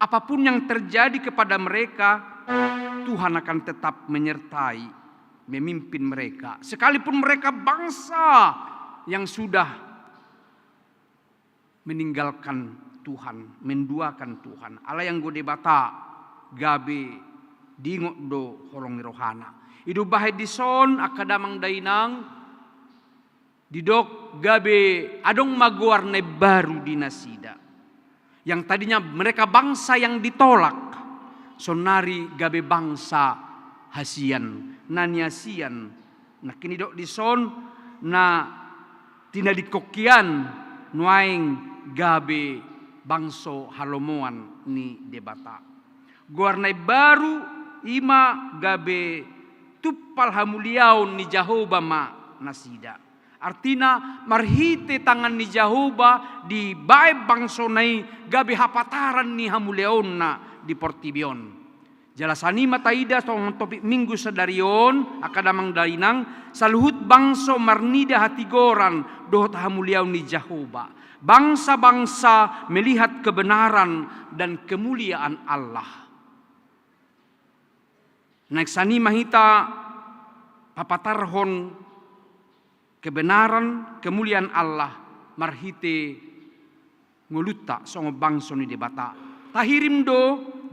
apapun yang terjadi kepada mereka, Tuhan akan tetap menyertai, memimpin mereka. Sekalipun mereka bangsa yang sudah meninggalkan Tuhan, menduakan Tuhan. Alai anggo Debata gabe diingot do holong ni roha-Na. I do umbahen dison, angka damang dainang, didok gabe adong ma goar na imbaru di nasida. Yang tadinya mereka bangsa yang ditolak, saonnari gabe bangsa hasian, na niasian. Nangkin didok dison, na tinadingkon hian nuaeng gabe bangso halomoan ni Debata. Goar na imbaru i ma gabe tumpal hamuliaon ni Jahowa ma nasida. Artina, marhite tangan ni Jahowa dibaen bangso-Na i gabe hapataran ni hamuliaon-Na di portibi on. Jala sian i ma taida songon topik Minggu sadari on, angka damang dainang, saluhut bangso marnida hatigoran dohot hamuliaon ni Jahowa. Bangsa-bangsa melihat kebenaran dan kemuliaan Allah. Naeng sian i ma hita papatarhon kebenaran, kemuliaan Allah marhite ngolunta songon bangso ni Debata. Tahirim do,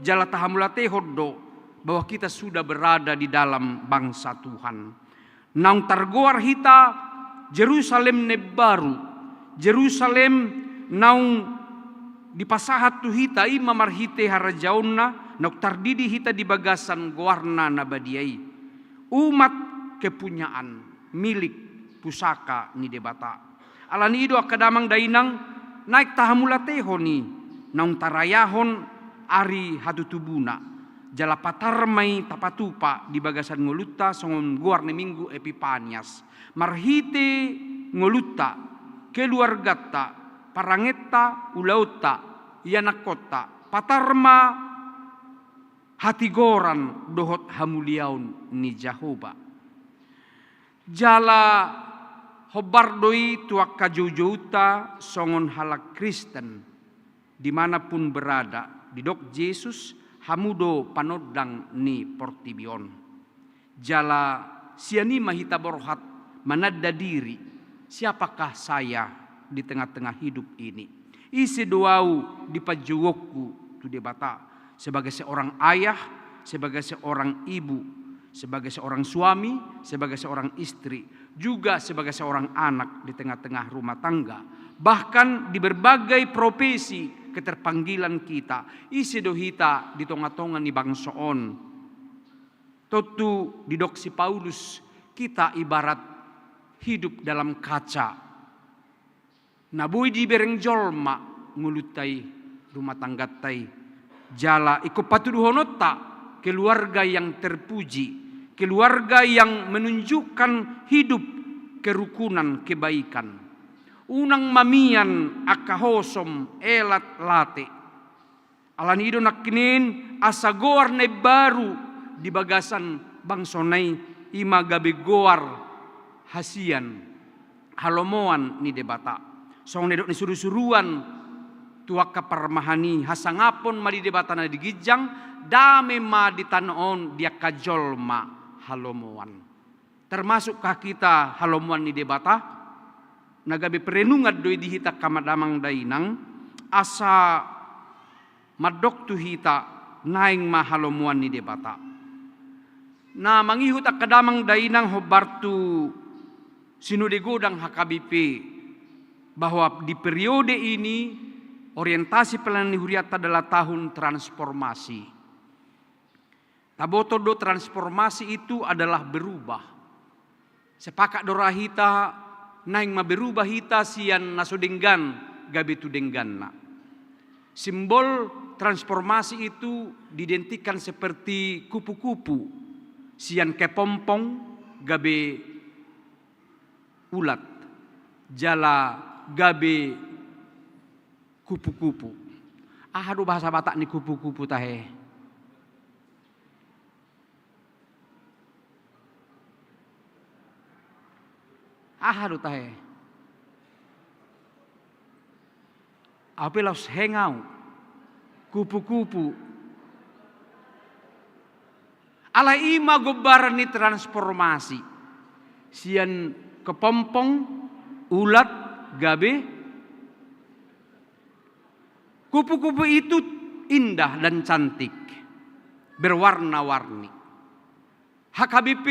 jala tahamauliatehon do, bahwa kita sudah berada di dalam bangsa Tuhan. Naung targoar hita Jerusalem na imbaru, Jerusalem naung dipasahat tu hita i ma marhite harajaonna, naung tardidi hita di bagasan goarna na badia i. Umat kepunyaan, milik, pusaka ni Debata. Alani i do angka damang dainang, naeng tahamauliatehon i, naung tarayahon ari hatutubuna. Jala patar ma i tapatupa di bagasan ngolunta songon goar ni Minggu Epipanias. Marhite ngolunta, keluarganta, parangenta, ulaonta, ianakkonta, patar ma hatigoran dohot hamuliaon ni Jahowa. Jala hombar do i tu angka joujounta songon halak Kristen, di mana pun berada, didok Jesus, hamu do panondang ni portibi on. Jala sian i ma hita borhat mananda diri, siapakah saya di tengah-tengah hidup ini? Ise do ahu di panjouonku tu Debata? Sebagai seorang ayah, sebagai seorang ibu, sebagai seorang suami, sebagai seorang istri, juga sebagai seorang anak di tengah-tengah rumah tangga, bahkan di berbagai profesi keterpanggilan kita. Ise do hita di tonga-tonga ni bangso on? Tontu didok si Paulus, kita ibarat hidup dalam kaca. Na boi dibereng jolma ngolunta i, rumah tangganta i. Jala ingkon patuduhononta keluarga yang terpuji, keluarga yang menunjukkan hidup kerukunan, kebaikan. Unang ma mian angka hosom, elat, late. Alani i do nangkining asa goar na imbaru di bagasan bangsona i, i ma gabe goar hasian, halomoan ni Debata. Songon na nidok ni surusuruan tu angka parmahan i, hasangapon ma di Debata na di ginjang, dame ma di tano on di angka jolma halomoan. Termasuk hita halomoan ni Debata, na gabe perenungan do i di hita angka damang dainang, asa mandok tu hita naeng ma halomoan ni Debata. Na mangihut angka damang dainang hombar tu Sinode Godang H K B P, bahwa di periode ini orientasi pelayanan di huriata adalah tahun transformasi. Taboto do, transformasi itu adalah berubah. Sepakat do ra hita, naeng ma berubah hita sian na so denggan gabe tu dengganna. Simbol transformasi itu diidentikan seperti kupu-kupu, sian kepompong gabe ulat, jala gabe kupu-kupu. Aha do bahasa Batak ni kupu-kupu tahe? Aha do tahe? Au pe laos hengau. Kupu-kupu. Alai i ma gombaran ni transformasi. Sian kepompong, ulat, gabe. Kupu-kupu itu indah dan cantik, berwarna-warni. H K B P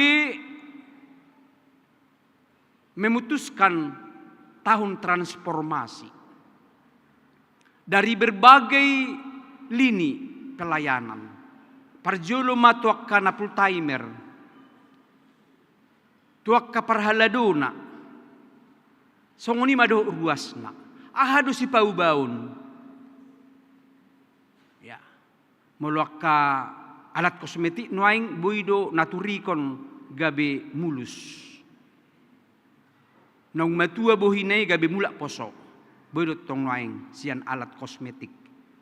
memutuskan tahun transformasi dari berbagai lini pelayanan. Parjolo ma tu angka na full timer, tu angka parhaladona. Songon i ma dohot ruasna. Aha do sipaubaon? Ya. Molo angka alat kosmetik nuaeng boi do naturikon gabe mulus. Naung matua bohina i gabe mulak poso. Boi do tong nuaeng sian alat kosmetik.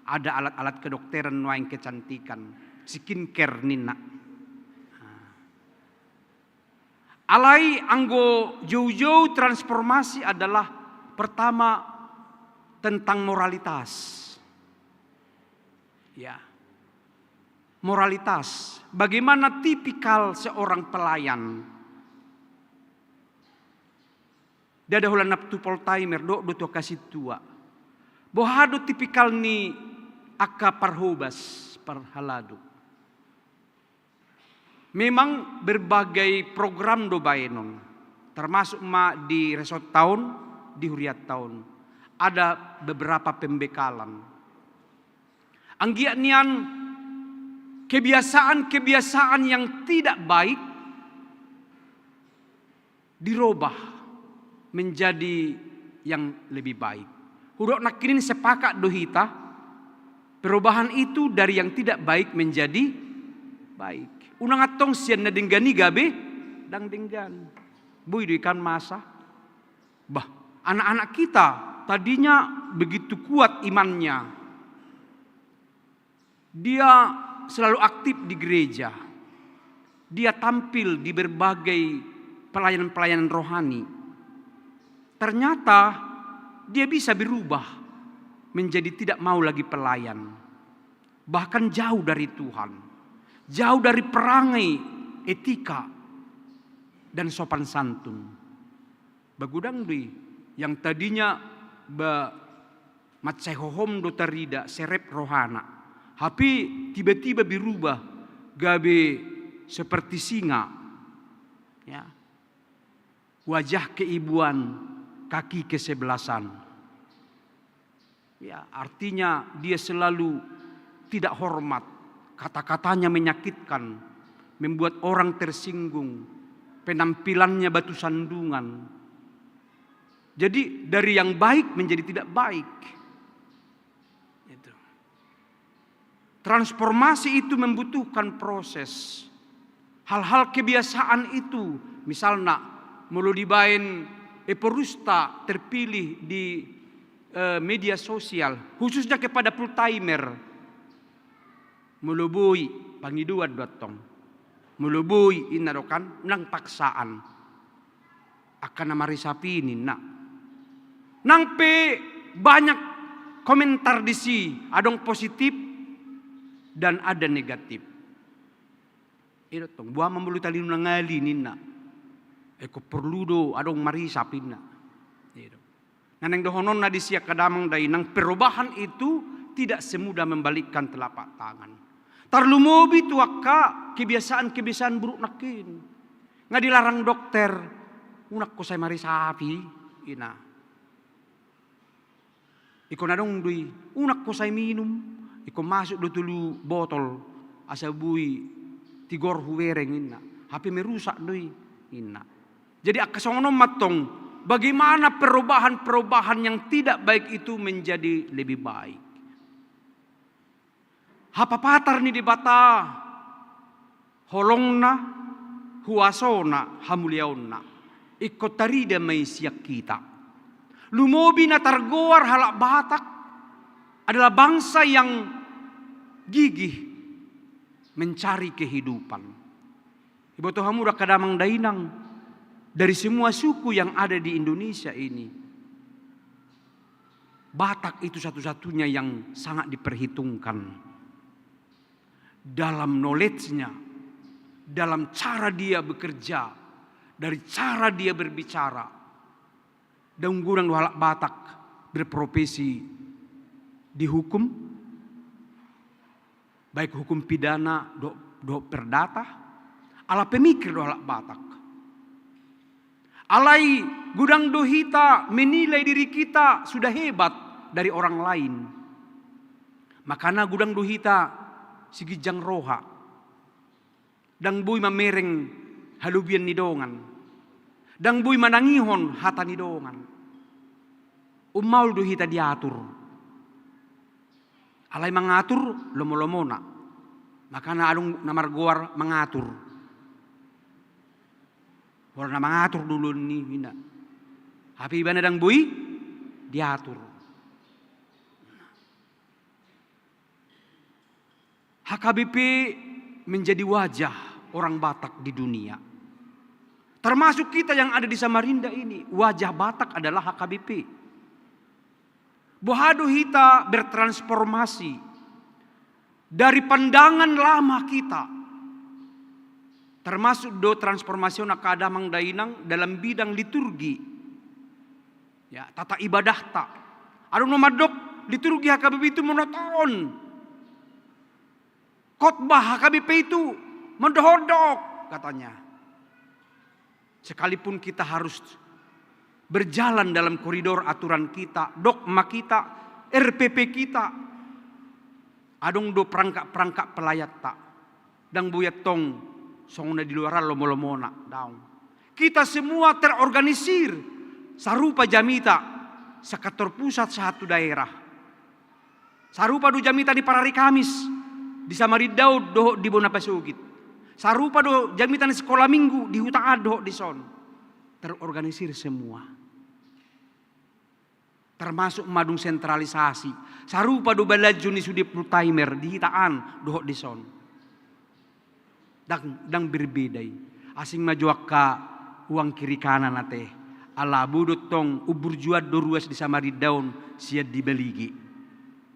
Ada alat-alat kedokteran nuaeng, kecantikan, skincare ninna. Alai anggo joujou transformasi adalah pertama tentang moralitas. Ya. Moralitas. Bagaimana tipikal seorang pelayan? Ndada holan na tu full timer, dohot do tu angka sintua. Boha do tipikal ni angka parhobas, parhalado? Memang berbagai program do baenon, termasuk ma di resort taon, di huriat taon. Ada beberapa pembekalan. Anggiat nian kebiasaan-kebiasaan yang tidak baik dirobah menjadi yang lebih baik. Hudok nangkining sepakat do hita, perubahan itu dari yang tidak baik menjadi baik. Unang antong sian na denggan i gabe ndang denggan. Boi do i kan masa. Bah, anak-anak kita tadinya begitu kuat imannya. Dia selalu aktif di gereja. Dia tampil di berbagai pelayanan-pelayanan rohani. Ternyata dia bisa berubah menjadi tidak mau lagi pelayan. Bahkan jauh dari Tuhan. Jauh dari perangai, etika, dan sopan santun. Ba godang do i, yang tadinya ba mansai hohom do tarida, serep rohana. Hape tiba-tiba berubah gabe seperti singa. Ya. Wajah keibuan, kaki kesebelasan. Ya, artinya dia selalu tidak hormat, kata-katanya menyakitkan, membuat orang tersinggung, penampilannya batu sandungan. Jadi, dari yang baik menjadi tidak baik. Itu. Transformasi itu membutuhkan proses. Hal-hal kebiasaan itu, misalna, molo dibaen Eporusta terpilih di, eh, media sosial, khususnya kepada full timer. Molo boi, pangidoan do antong. Molo boi, inna do kan, nang paksaan. Angka na marisap i ninna. Nang pe banyak komentar disi, adong positif dan ada negatif. I do tong, boha ma molo taringot nang ali ninna. Ingkon porlu do adong marisap inna. I do. Na naeng dohononna disi angka damang dainang, perubahan itu tidak semudah membalikkan telapak tangan. Tarlumobi tu angka kebiasaan-kebiasaan buruk nangkin. Nga dilarang dokter, unang ho sai marisap i, inna. Ingkon adong do i, unang ho sai minum, ingkon masuk do tolu botol, asa boi tigor hubereng inna. Hape merusak do i, inna. Jadi angka songon on ma antong, bagaimana perubahan-perubahan yang tidak baik itu menjadi lebih baik. Hapapatar ni Debata, holongna, huasona, hamuliaonna. Ingkon tarida ma i sian hita. Lumobi na targoar halak Batak adalah bangsa yang gigih mencari kehidupan. Iboto hamu do angka damang dainang, dari semua suku yang ada di Indonesia ini, Batak itu satu-satunya yang sangat diperhitungkan dalam knowledge-nya, dalam cara dia bekerja, dari cara dia berbicara. Dang godang do halak Batak berprofesi di hukum, baik hukum pidana dohot, dohot perdata, ala pemikir do halak Batak. Alai godang do hita menilai diri kita sudah hebat dari orang lain. Makana godang do hita siginjang roha. Dang boi mamereng halobian ni dongan. Dang boi manangihon hata ni dongan. Ummaol do hita diatur. Alai mangatur lomo-lomona. Makana adong na margoar mangatur. Pola na mangatur do ulaon i, inna. Hape ibana dang boi diatur. H K B P menjadi wajah orang Batak di dunia. Termasuk kita yang ada di Samarinda ini, wajah Batak adalah H K B P. Boha do hita bertransformasi dari pandangan lama kita, termasuk do transformasi on angka damang dainang dalam bidang liturgi. Ya, tata ibadahta. Adong na mandok liturgi H K B P itu monoton. Khotbah H K B P itu mendohot-dohot, katanya. Sekalipun kita harus berjalan dalam koridor aturan kita, dogma kita, R P P kita, adong do perangkap-perangkap pelayatta. Dang boi antong songon na di luaran lomo-lomona, daong. Kita semua terorganisir, sarupa jamita, sakantor pusat sahat tu daerah. Sarupa do jamita di parari Kamis, di Samarinda on dohot di bona pasogit. Sarupa do jamita ni sekolah minggu di huta an dohot dison. Terorganisir semua. Termasuk madung sentralisasi. Sarupa do balanjo ni sude full timer di hita an dohot dison. Dang, dang berbeda i. Asing ma jo angka uang kiri kanan ate. Ala boi do tong umburjuan do ruas di Samarinda on sian di Balige.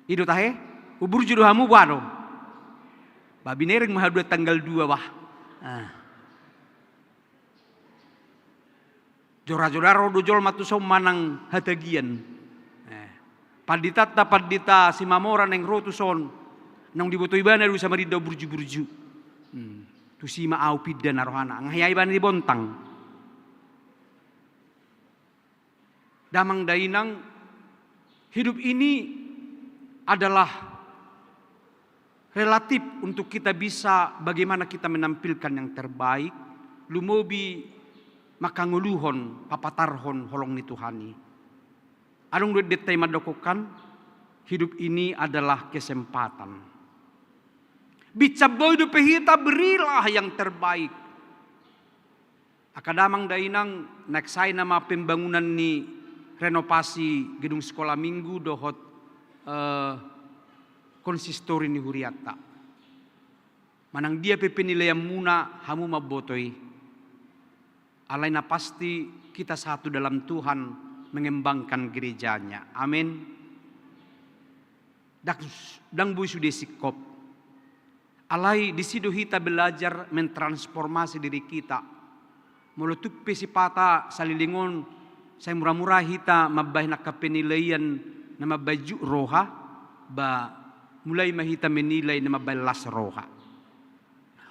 I do tahe? Umburju do hamu, boha do? Ba binereng ma haduan tanggal dua, bah. Ah. Jora-jora ro do jolma tuson manang hatagian. Eh, panditanta, Pandita Simamora naeng ro tuson. Naung diboto ibana do Samarinda burju-burju. Hmm. Tusi ma ahu pinda na rohana. Nga hea ibana di Bontang. Damang dainang, hidup ini adalah relatif untuk kita bisa bagaimana kita menampilkan yang terbaik, lumobi mangkangoluhon, papatarhon holong ni Tuhan i. Adong do endenta i mandokhonkan, hidup ini adalah kesempatan. Binsang boi dope hita berilah yang terbaik. Angka damang dainang, naeng sai nama pembangunan ni renovasi gedung sekolah minggu dohot, eh, konsistori ni hurianta. Manang dia pe penilaianmuna, hamu mamboto i. Alai na pasti kita satu dalam Tuhan mengembangkan gereja-Nya. Amin. Ndang, ndang boi sude singkop. Alai disi do hita belajar mentransformasi diri kita. Molo tung pe sipata saleleng on sai mura-mura hita mambahen angka penilaian na mambahen juk roha, ba mulai ma hita menilai na mambahen las roha.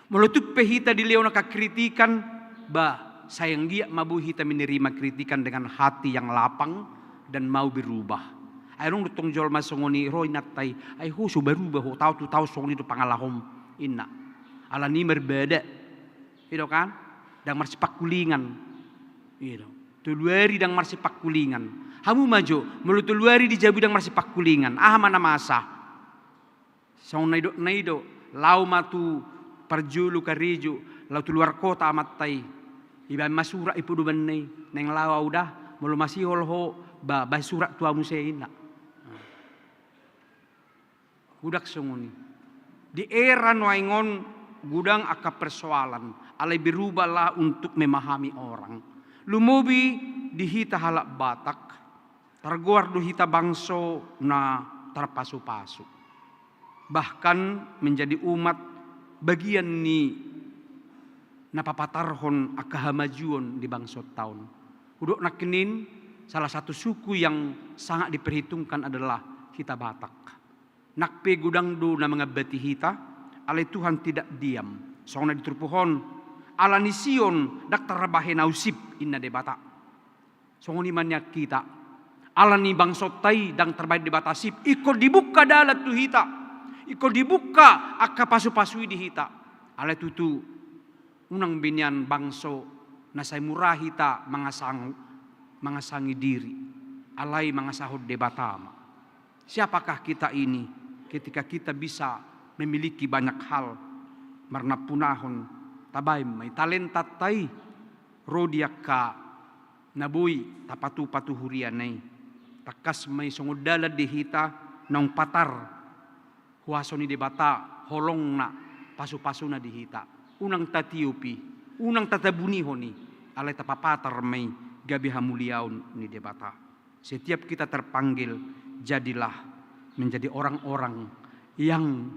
Molo tung pe hita dilehon angka kritikan, ba sai anggiat ma boi hita menerima kritikan dengan hati yang lapang dan mau berubah. Ai adong do tong jolma songon i, ro inanta i, ai ho so berubah ho, taon tu taon songon i do pangalahom, inna. Alani marbada. I do kan? Ndang marsipangkulingan. I do. Tolu ari ndang marsipangkulingan. Hamu ma jo, molo tolu ari di jabu i ndang marsipangkulingan, aha ma na masa? Songon na nidokna i do, laho ma tu parjolo karejo, laho tu luar kota amanta i. Ibaen ma surat i podomanna i, naeng laho au da, molo masihol ho, ba, baen surat tu ahu muse, inna. Godang songon i. Di era nuaeng on godang angka persoalan, alai berubahlah untuk memahami orang. Lumobi di hita halak Batak, targoar do hita bangso na tarpasu-pasu. Bahkan menjadi umat bagian ni na papatarhon angka hamajuon di bangsonta on. Hudok nangkining, salah satu suku yang sangat diperhitungkan adalah hita Batak. Nang pe godang do na mangambati hita, alai Tuhan tidak diam. Songon na di turpuk on, ala ni si on ndang tarbahen ahu sip, inna Debata. Songon i ma nian hita. Ala ni bangsonta i ndang tarbahen Debata sip, ingkon dibuka dalan tu hita. Ingkon dibuka angka pasu-pasu i di hita. Alai tutu, unang be nian bangso na sai mura hita mangasang-, mangasangi diri. Alai mangasahon Debata ma. Siapakah kita ini ketika kita bisa memiliki banyak hal? Marnampunahon, tabaen ma i talentanta i ro di angka na boi tapatupa tu huriana i. Tangkas ma i songon dalan di hita naung patar huaso ni Debata, holongna, pasu-pasuna di hita. Unang tatiop i, unang tatabunihon i, alai tapapatar ma i gabe hamuliaon ni Debata. Setiap kita terpanggil, jadilah menjadi orang-orang yang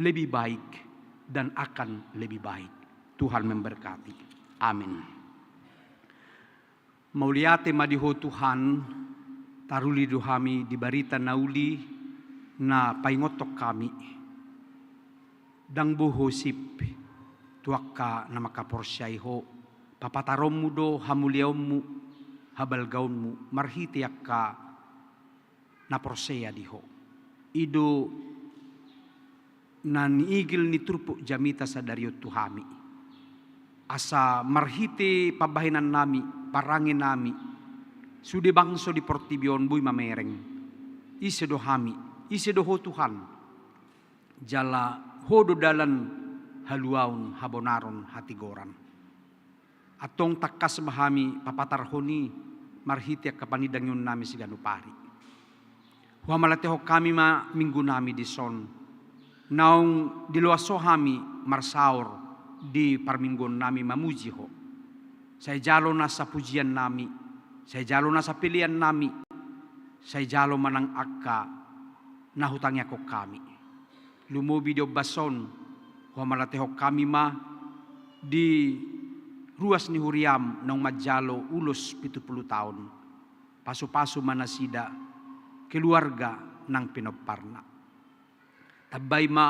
lebih baik dan akan lebih baik. Tuhan memberkati. Amin. Mauliate ma di Ho Tuhan, taruli do hami di barita na uli na paingothon hami. Ndang boi Ho sip tu angka na mangkaporseai Ho, papataronmu do hamuliaonmu, habalgaonmu, marhite angka na porsea di Ho. I do na niigil ni turpuk jamita sadari on tu hami. Asa marhite pambahenannami, parangenami, sude bangso di portibi on boi mamereng. Ise do hami, ise do Ho Tuhan. Jala Ho do dalan, haluaon, habonaron, hatigoran. Antong tangkas ma hami papatarhon i marhite angka panindangionnami siganup ari. Huhamalatehon hami ma minggunami dison. Naung diloas Ho hami marsaor di parmingguonnami mamuji Ho. Sai jalo nasa pujiannami, sai jalo nasa peleannami, sai jalo manang angka na hutangiangkon hami. Lumobi di ombas on, huhamalatehon hami ma di ruas ni huriam naung manjalo ulos pitu pulu taon. Pasu-pasu ma nasida, keluarga nang pinomparna. Tambai ma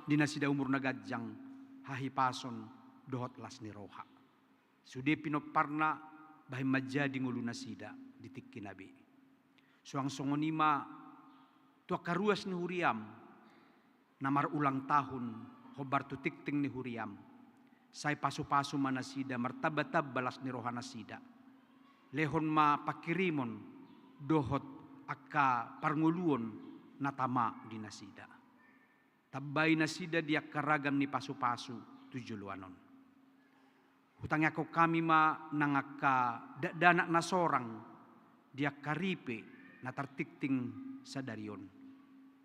di nasida umur na ganjang, hahipason dohot las ni roha. Sude pinomparna bahen manjadi ngolunasida di tingkina be. Suang songon i ma tu angka ruas ni huriaM na marulang tahun, hombar tu tingting ni huriaM. Sai pasu-pasu ma nasida, martamba-tamba las ni roha nasida. Lehon ma pangkirimon dohot angka parngoluon na tama di nasida. Tambai nasida di angka ragam ni pasu-pasu tu joloan on. Hutangiangkon hami ma nang angka dakdanak na sorang di angka ripe na tartingting sadari on.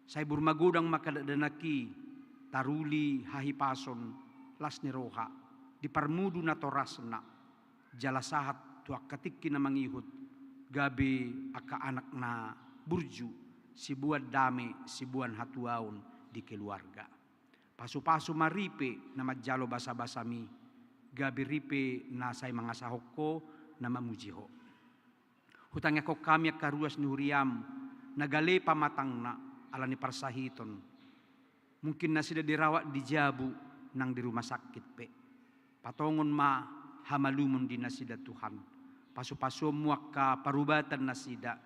Sai burmagodang ma angka dakdanak i, taruli hahipason, las ni roha, di parmudu natorasna, jala sahat tu angka tingki na mangihut, gabe angka anak na burju, siboan dame, siboan hatuaon di keluarga. Pasu-pasu ma ripe na manjalo basa-basaMi, gabe ripe na sai mangasahon Ho, na mamuji Ho. Hutangiangkon hami angka ruas ni huriaM na gale pamatangna ala ni parsahiton. Mungkin nasida dirawat di jabu nang di rumah sakit pe. Patongon ma hamalumon di nasida Tuhan. Pasu-pasuonMu angka parubatan nasida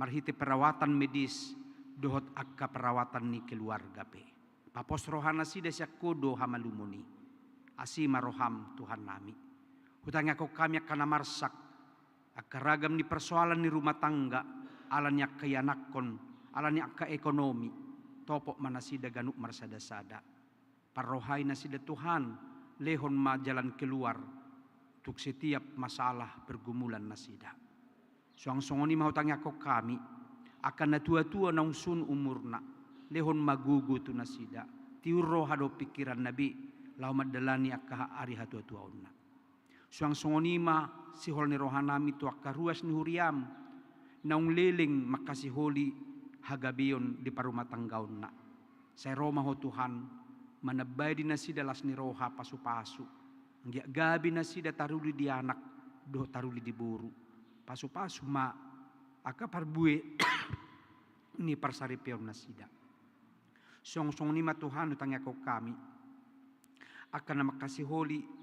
marhite perawatan medis dohot angka perawatan ni keluarga pe. Papos roha nasida sian Ho do hamalumon i. Asi ma rohaM Tuhannami. Hutangiangkon hami angka na marsak, angka ragam ni persoalan ni rumah tangga, ala ni angka ianakhon, ala ni angka ekonomi, topot ma nasida ganup marsada-sada. Parrohai nasida Tuhan, lehon ma jalan keluar tu setiap masalah pergumulan nasida. Suang songon i ma hutangiangkon hami, angka na tua-tua naung sun umurna, lehon ma gogo tu nasida, tiur roha dohot pingkiranna be, laho mandalani angka ari hatuatuaonna. Suang songon i ma sihol ni rohanami tu angka ruas ni huriaM, naung leleng mangkasiholi hagabeon di parumatanggaonna. Sai ro ma Ho Tuhan, manambai di nasida las ni roha pasu-pasu, anggiat gabe nasida taruli di anak dohot taruli di boru. Pasu-pasu ma angka parbue ni parsaripeon nasida. Suang songon i ma Tuhan hutangiangkon hami, angka na mangkasiholi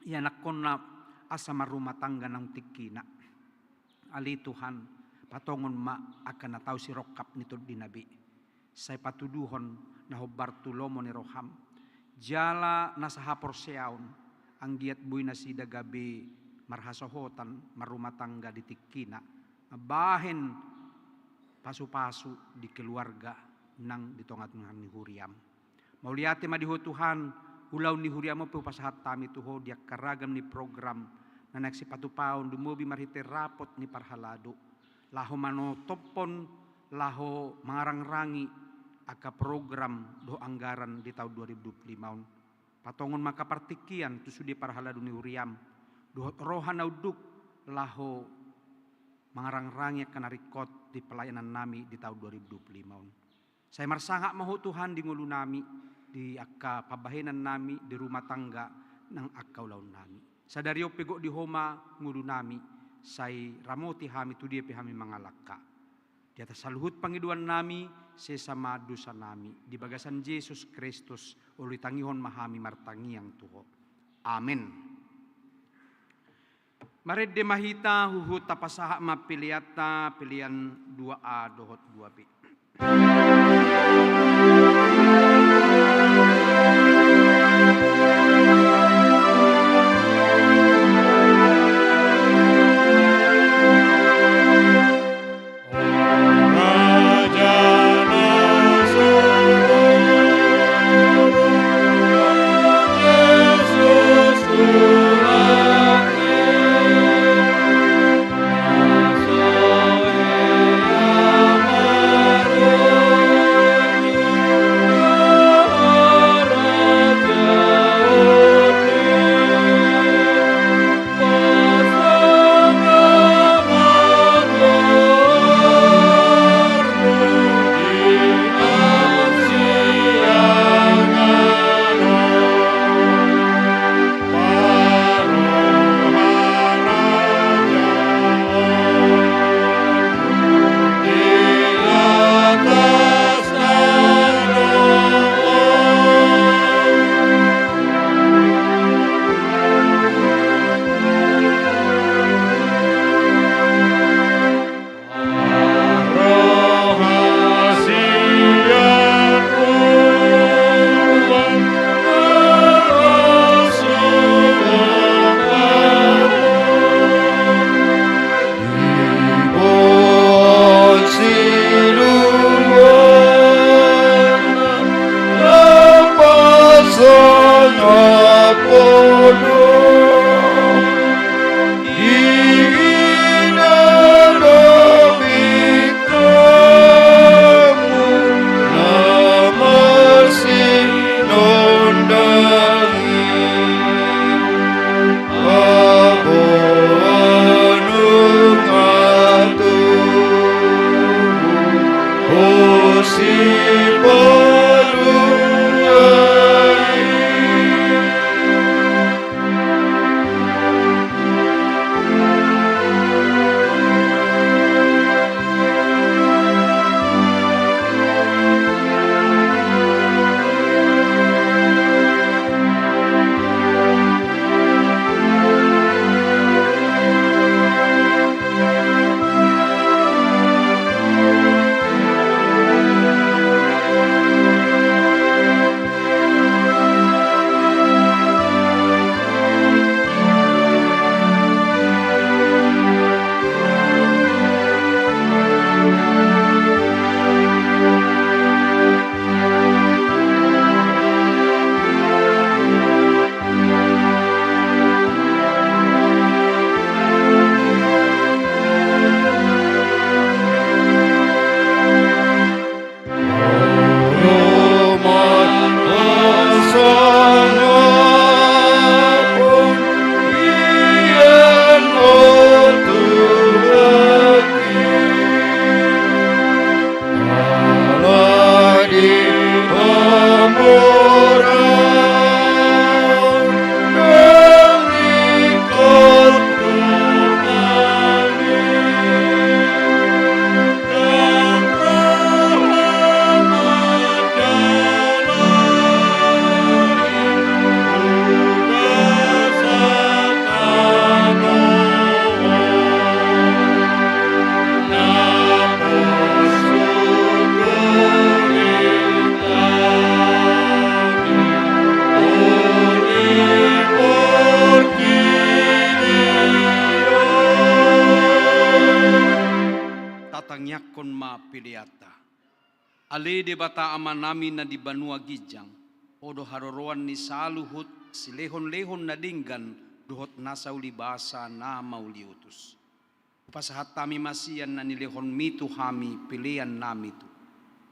ianakhonna asa marrumah tangga naung tingkina. Ale Tuhan, patongon ma angka na tau sirongkap ni tondina be. Sai patuduhon na hombar tu lomo ni rohaM, jala na sahaporseaon, anggiat boi nasida gabe marhasohotan marrumah tangga di tingkina, mambahen pasu-pasu di keluarga nang di tonga-tonga ni huriaM. Mauliate ma di Ho Tuhan, ulaon ni huriaM on pe hupasahat hami tu Ho di angka ragam ni program na naeng sipatupaon, lumobi marhite rapot ni parhalado, laho manotophon, laho mangarangrangi angka program dohot anggaran di taon dua ribu dua puluh lima on. Patongon ma angka partingkian tu sude parhalado ni huriaM, dohot roha na unduk laho mangarangrangi angka na ringkot di pelayanannami di taon dua ribu dua puluh lima on. Sai marsangap ma Ho Tuhan di ngolunami, di angka pambahenannami, di rumah tangga nang angka ulaonnami. Sadari on pe gok di Ho ma ngolunami, sai ramoti hami tu dia pe hami mangalangka. Di atas saluhut pangidoannami, sesa ma dosanami. Di bagasan Jesus Kristus, olo ditangihon ma hami martangiang tu Ho. Amen. Marende ma hita huhut tapasahat ma peleanta, pelean dua A dohot dua B. Tatangiangkon ma peleanta. Ale Debata Amanami na di banua ginjang, Ho do haroroan ni saluhut silehonlehon na denggan dohot nasa ulibasa na mauliutus. Hupasahat hami ma sian na nilehonMi tu hami peleannami tu.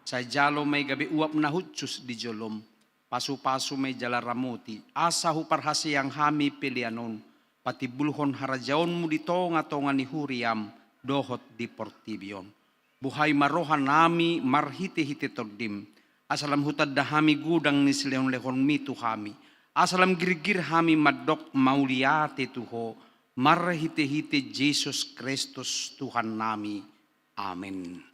Sai jalo ma i gabe uap na hushus di joloM, pasupasu ma i jala ramoti, asa huparhaseang hami pelean on patimbulhon harajaonMu di tongatonga ni huriaM dohot di portibi on. Buhai ma rohanami marhitehite TondiM, asa lam hutanda hami godang ni silehonlehonMi tu hami, asa lam girgir hami mandok mauliate tu Ho, marhitehite Jesus Kristus Tuhannami. Amen.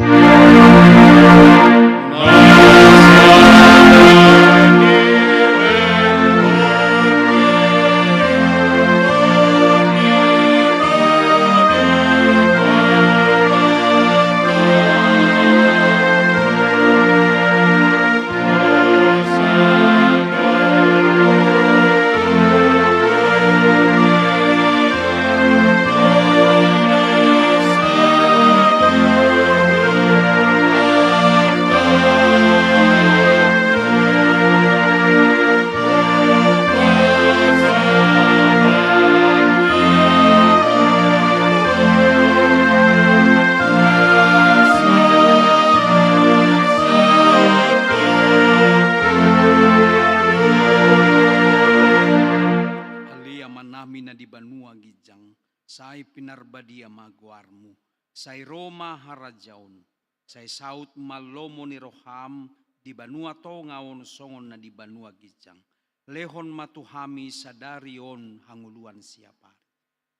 Ale Amanami na di banua ginjang, sai pinarbadia ma goarMu, sai ro ma harajaonMu, sai saut ma lomo ni rohaM di banua tonga on songon na di banua ginjang. Lehon ma tu hami sadari on hangoluan siapari.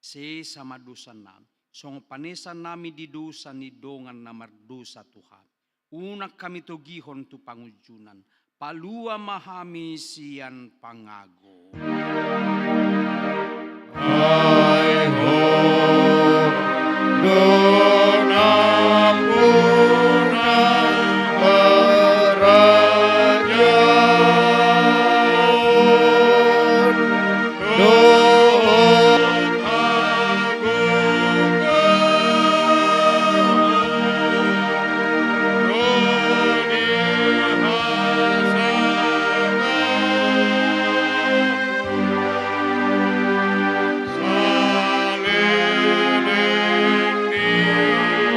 Sesa ma dosanami, songon panesanami di dosa ni dongan na mardosa tu hami. Unang hami togihon tu pangunjunan, palua ma hami sian pangago. Ai Ho do nampuna harajaon dohot hagogoon dohot hasangapon saleleng ni lelengna.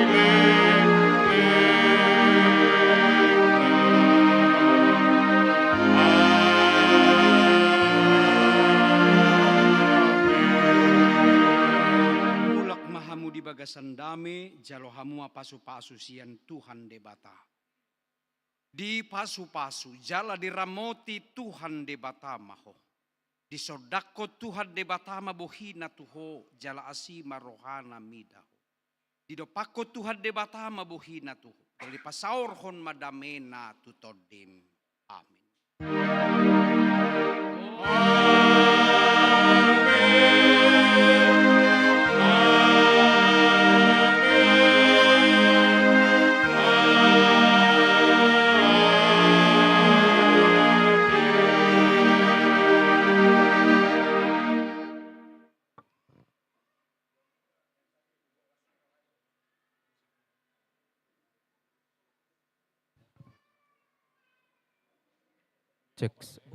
Amen. Mulak ma hamu di bagasan dame, jalo hamu ma pasupasu sian Tuhan Debata. Dipasupasu jala diramoti Tuhan Debata ma ho. Disondangkon Tuhan Debata ma bohina tu ho, jala asi ma rohana mida ho. Didompakkon Tuhan Debata ma bohina tu ho, jala dipasaorhon ma damena tu tondim. Amin. Cek.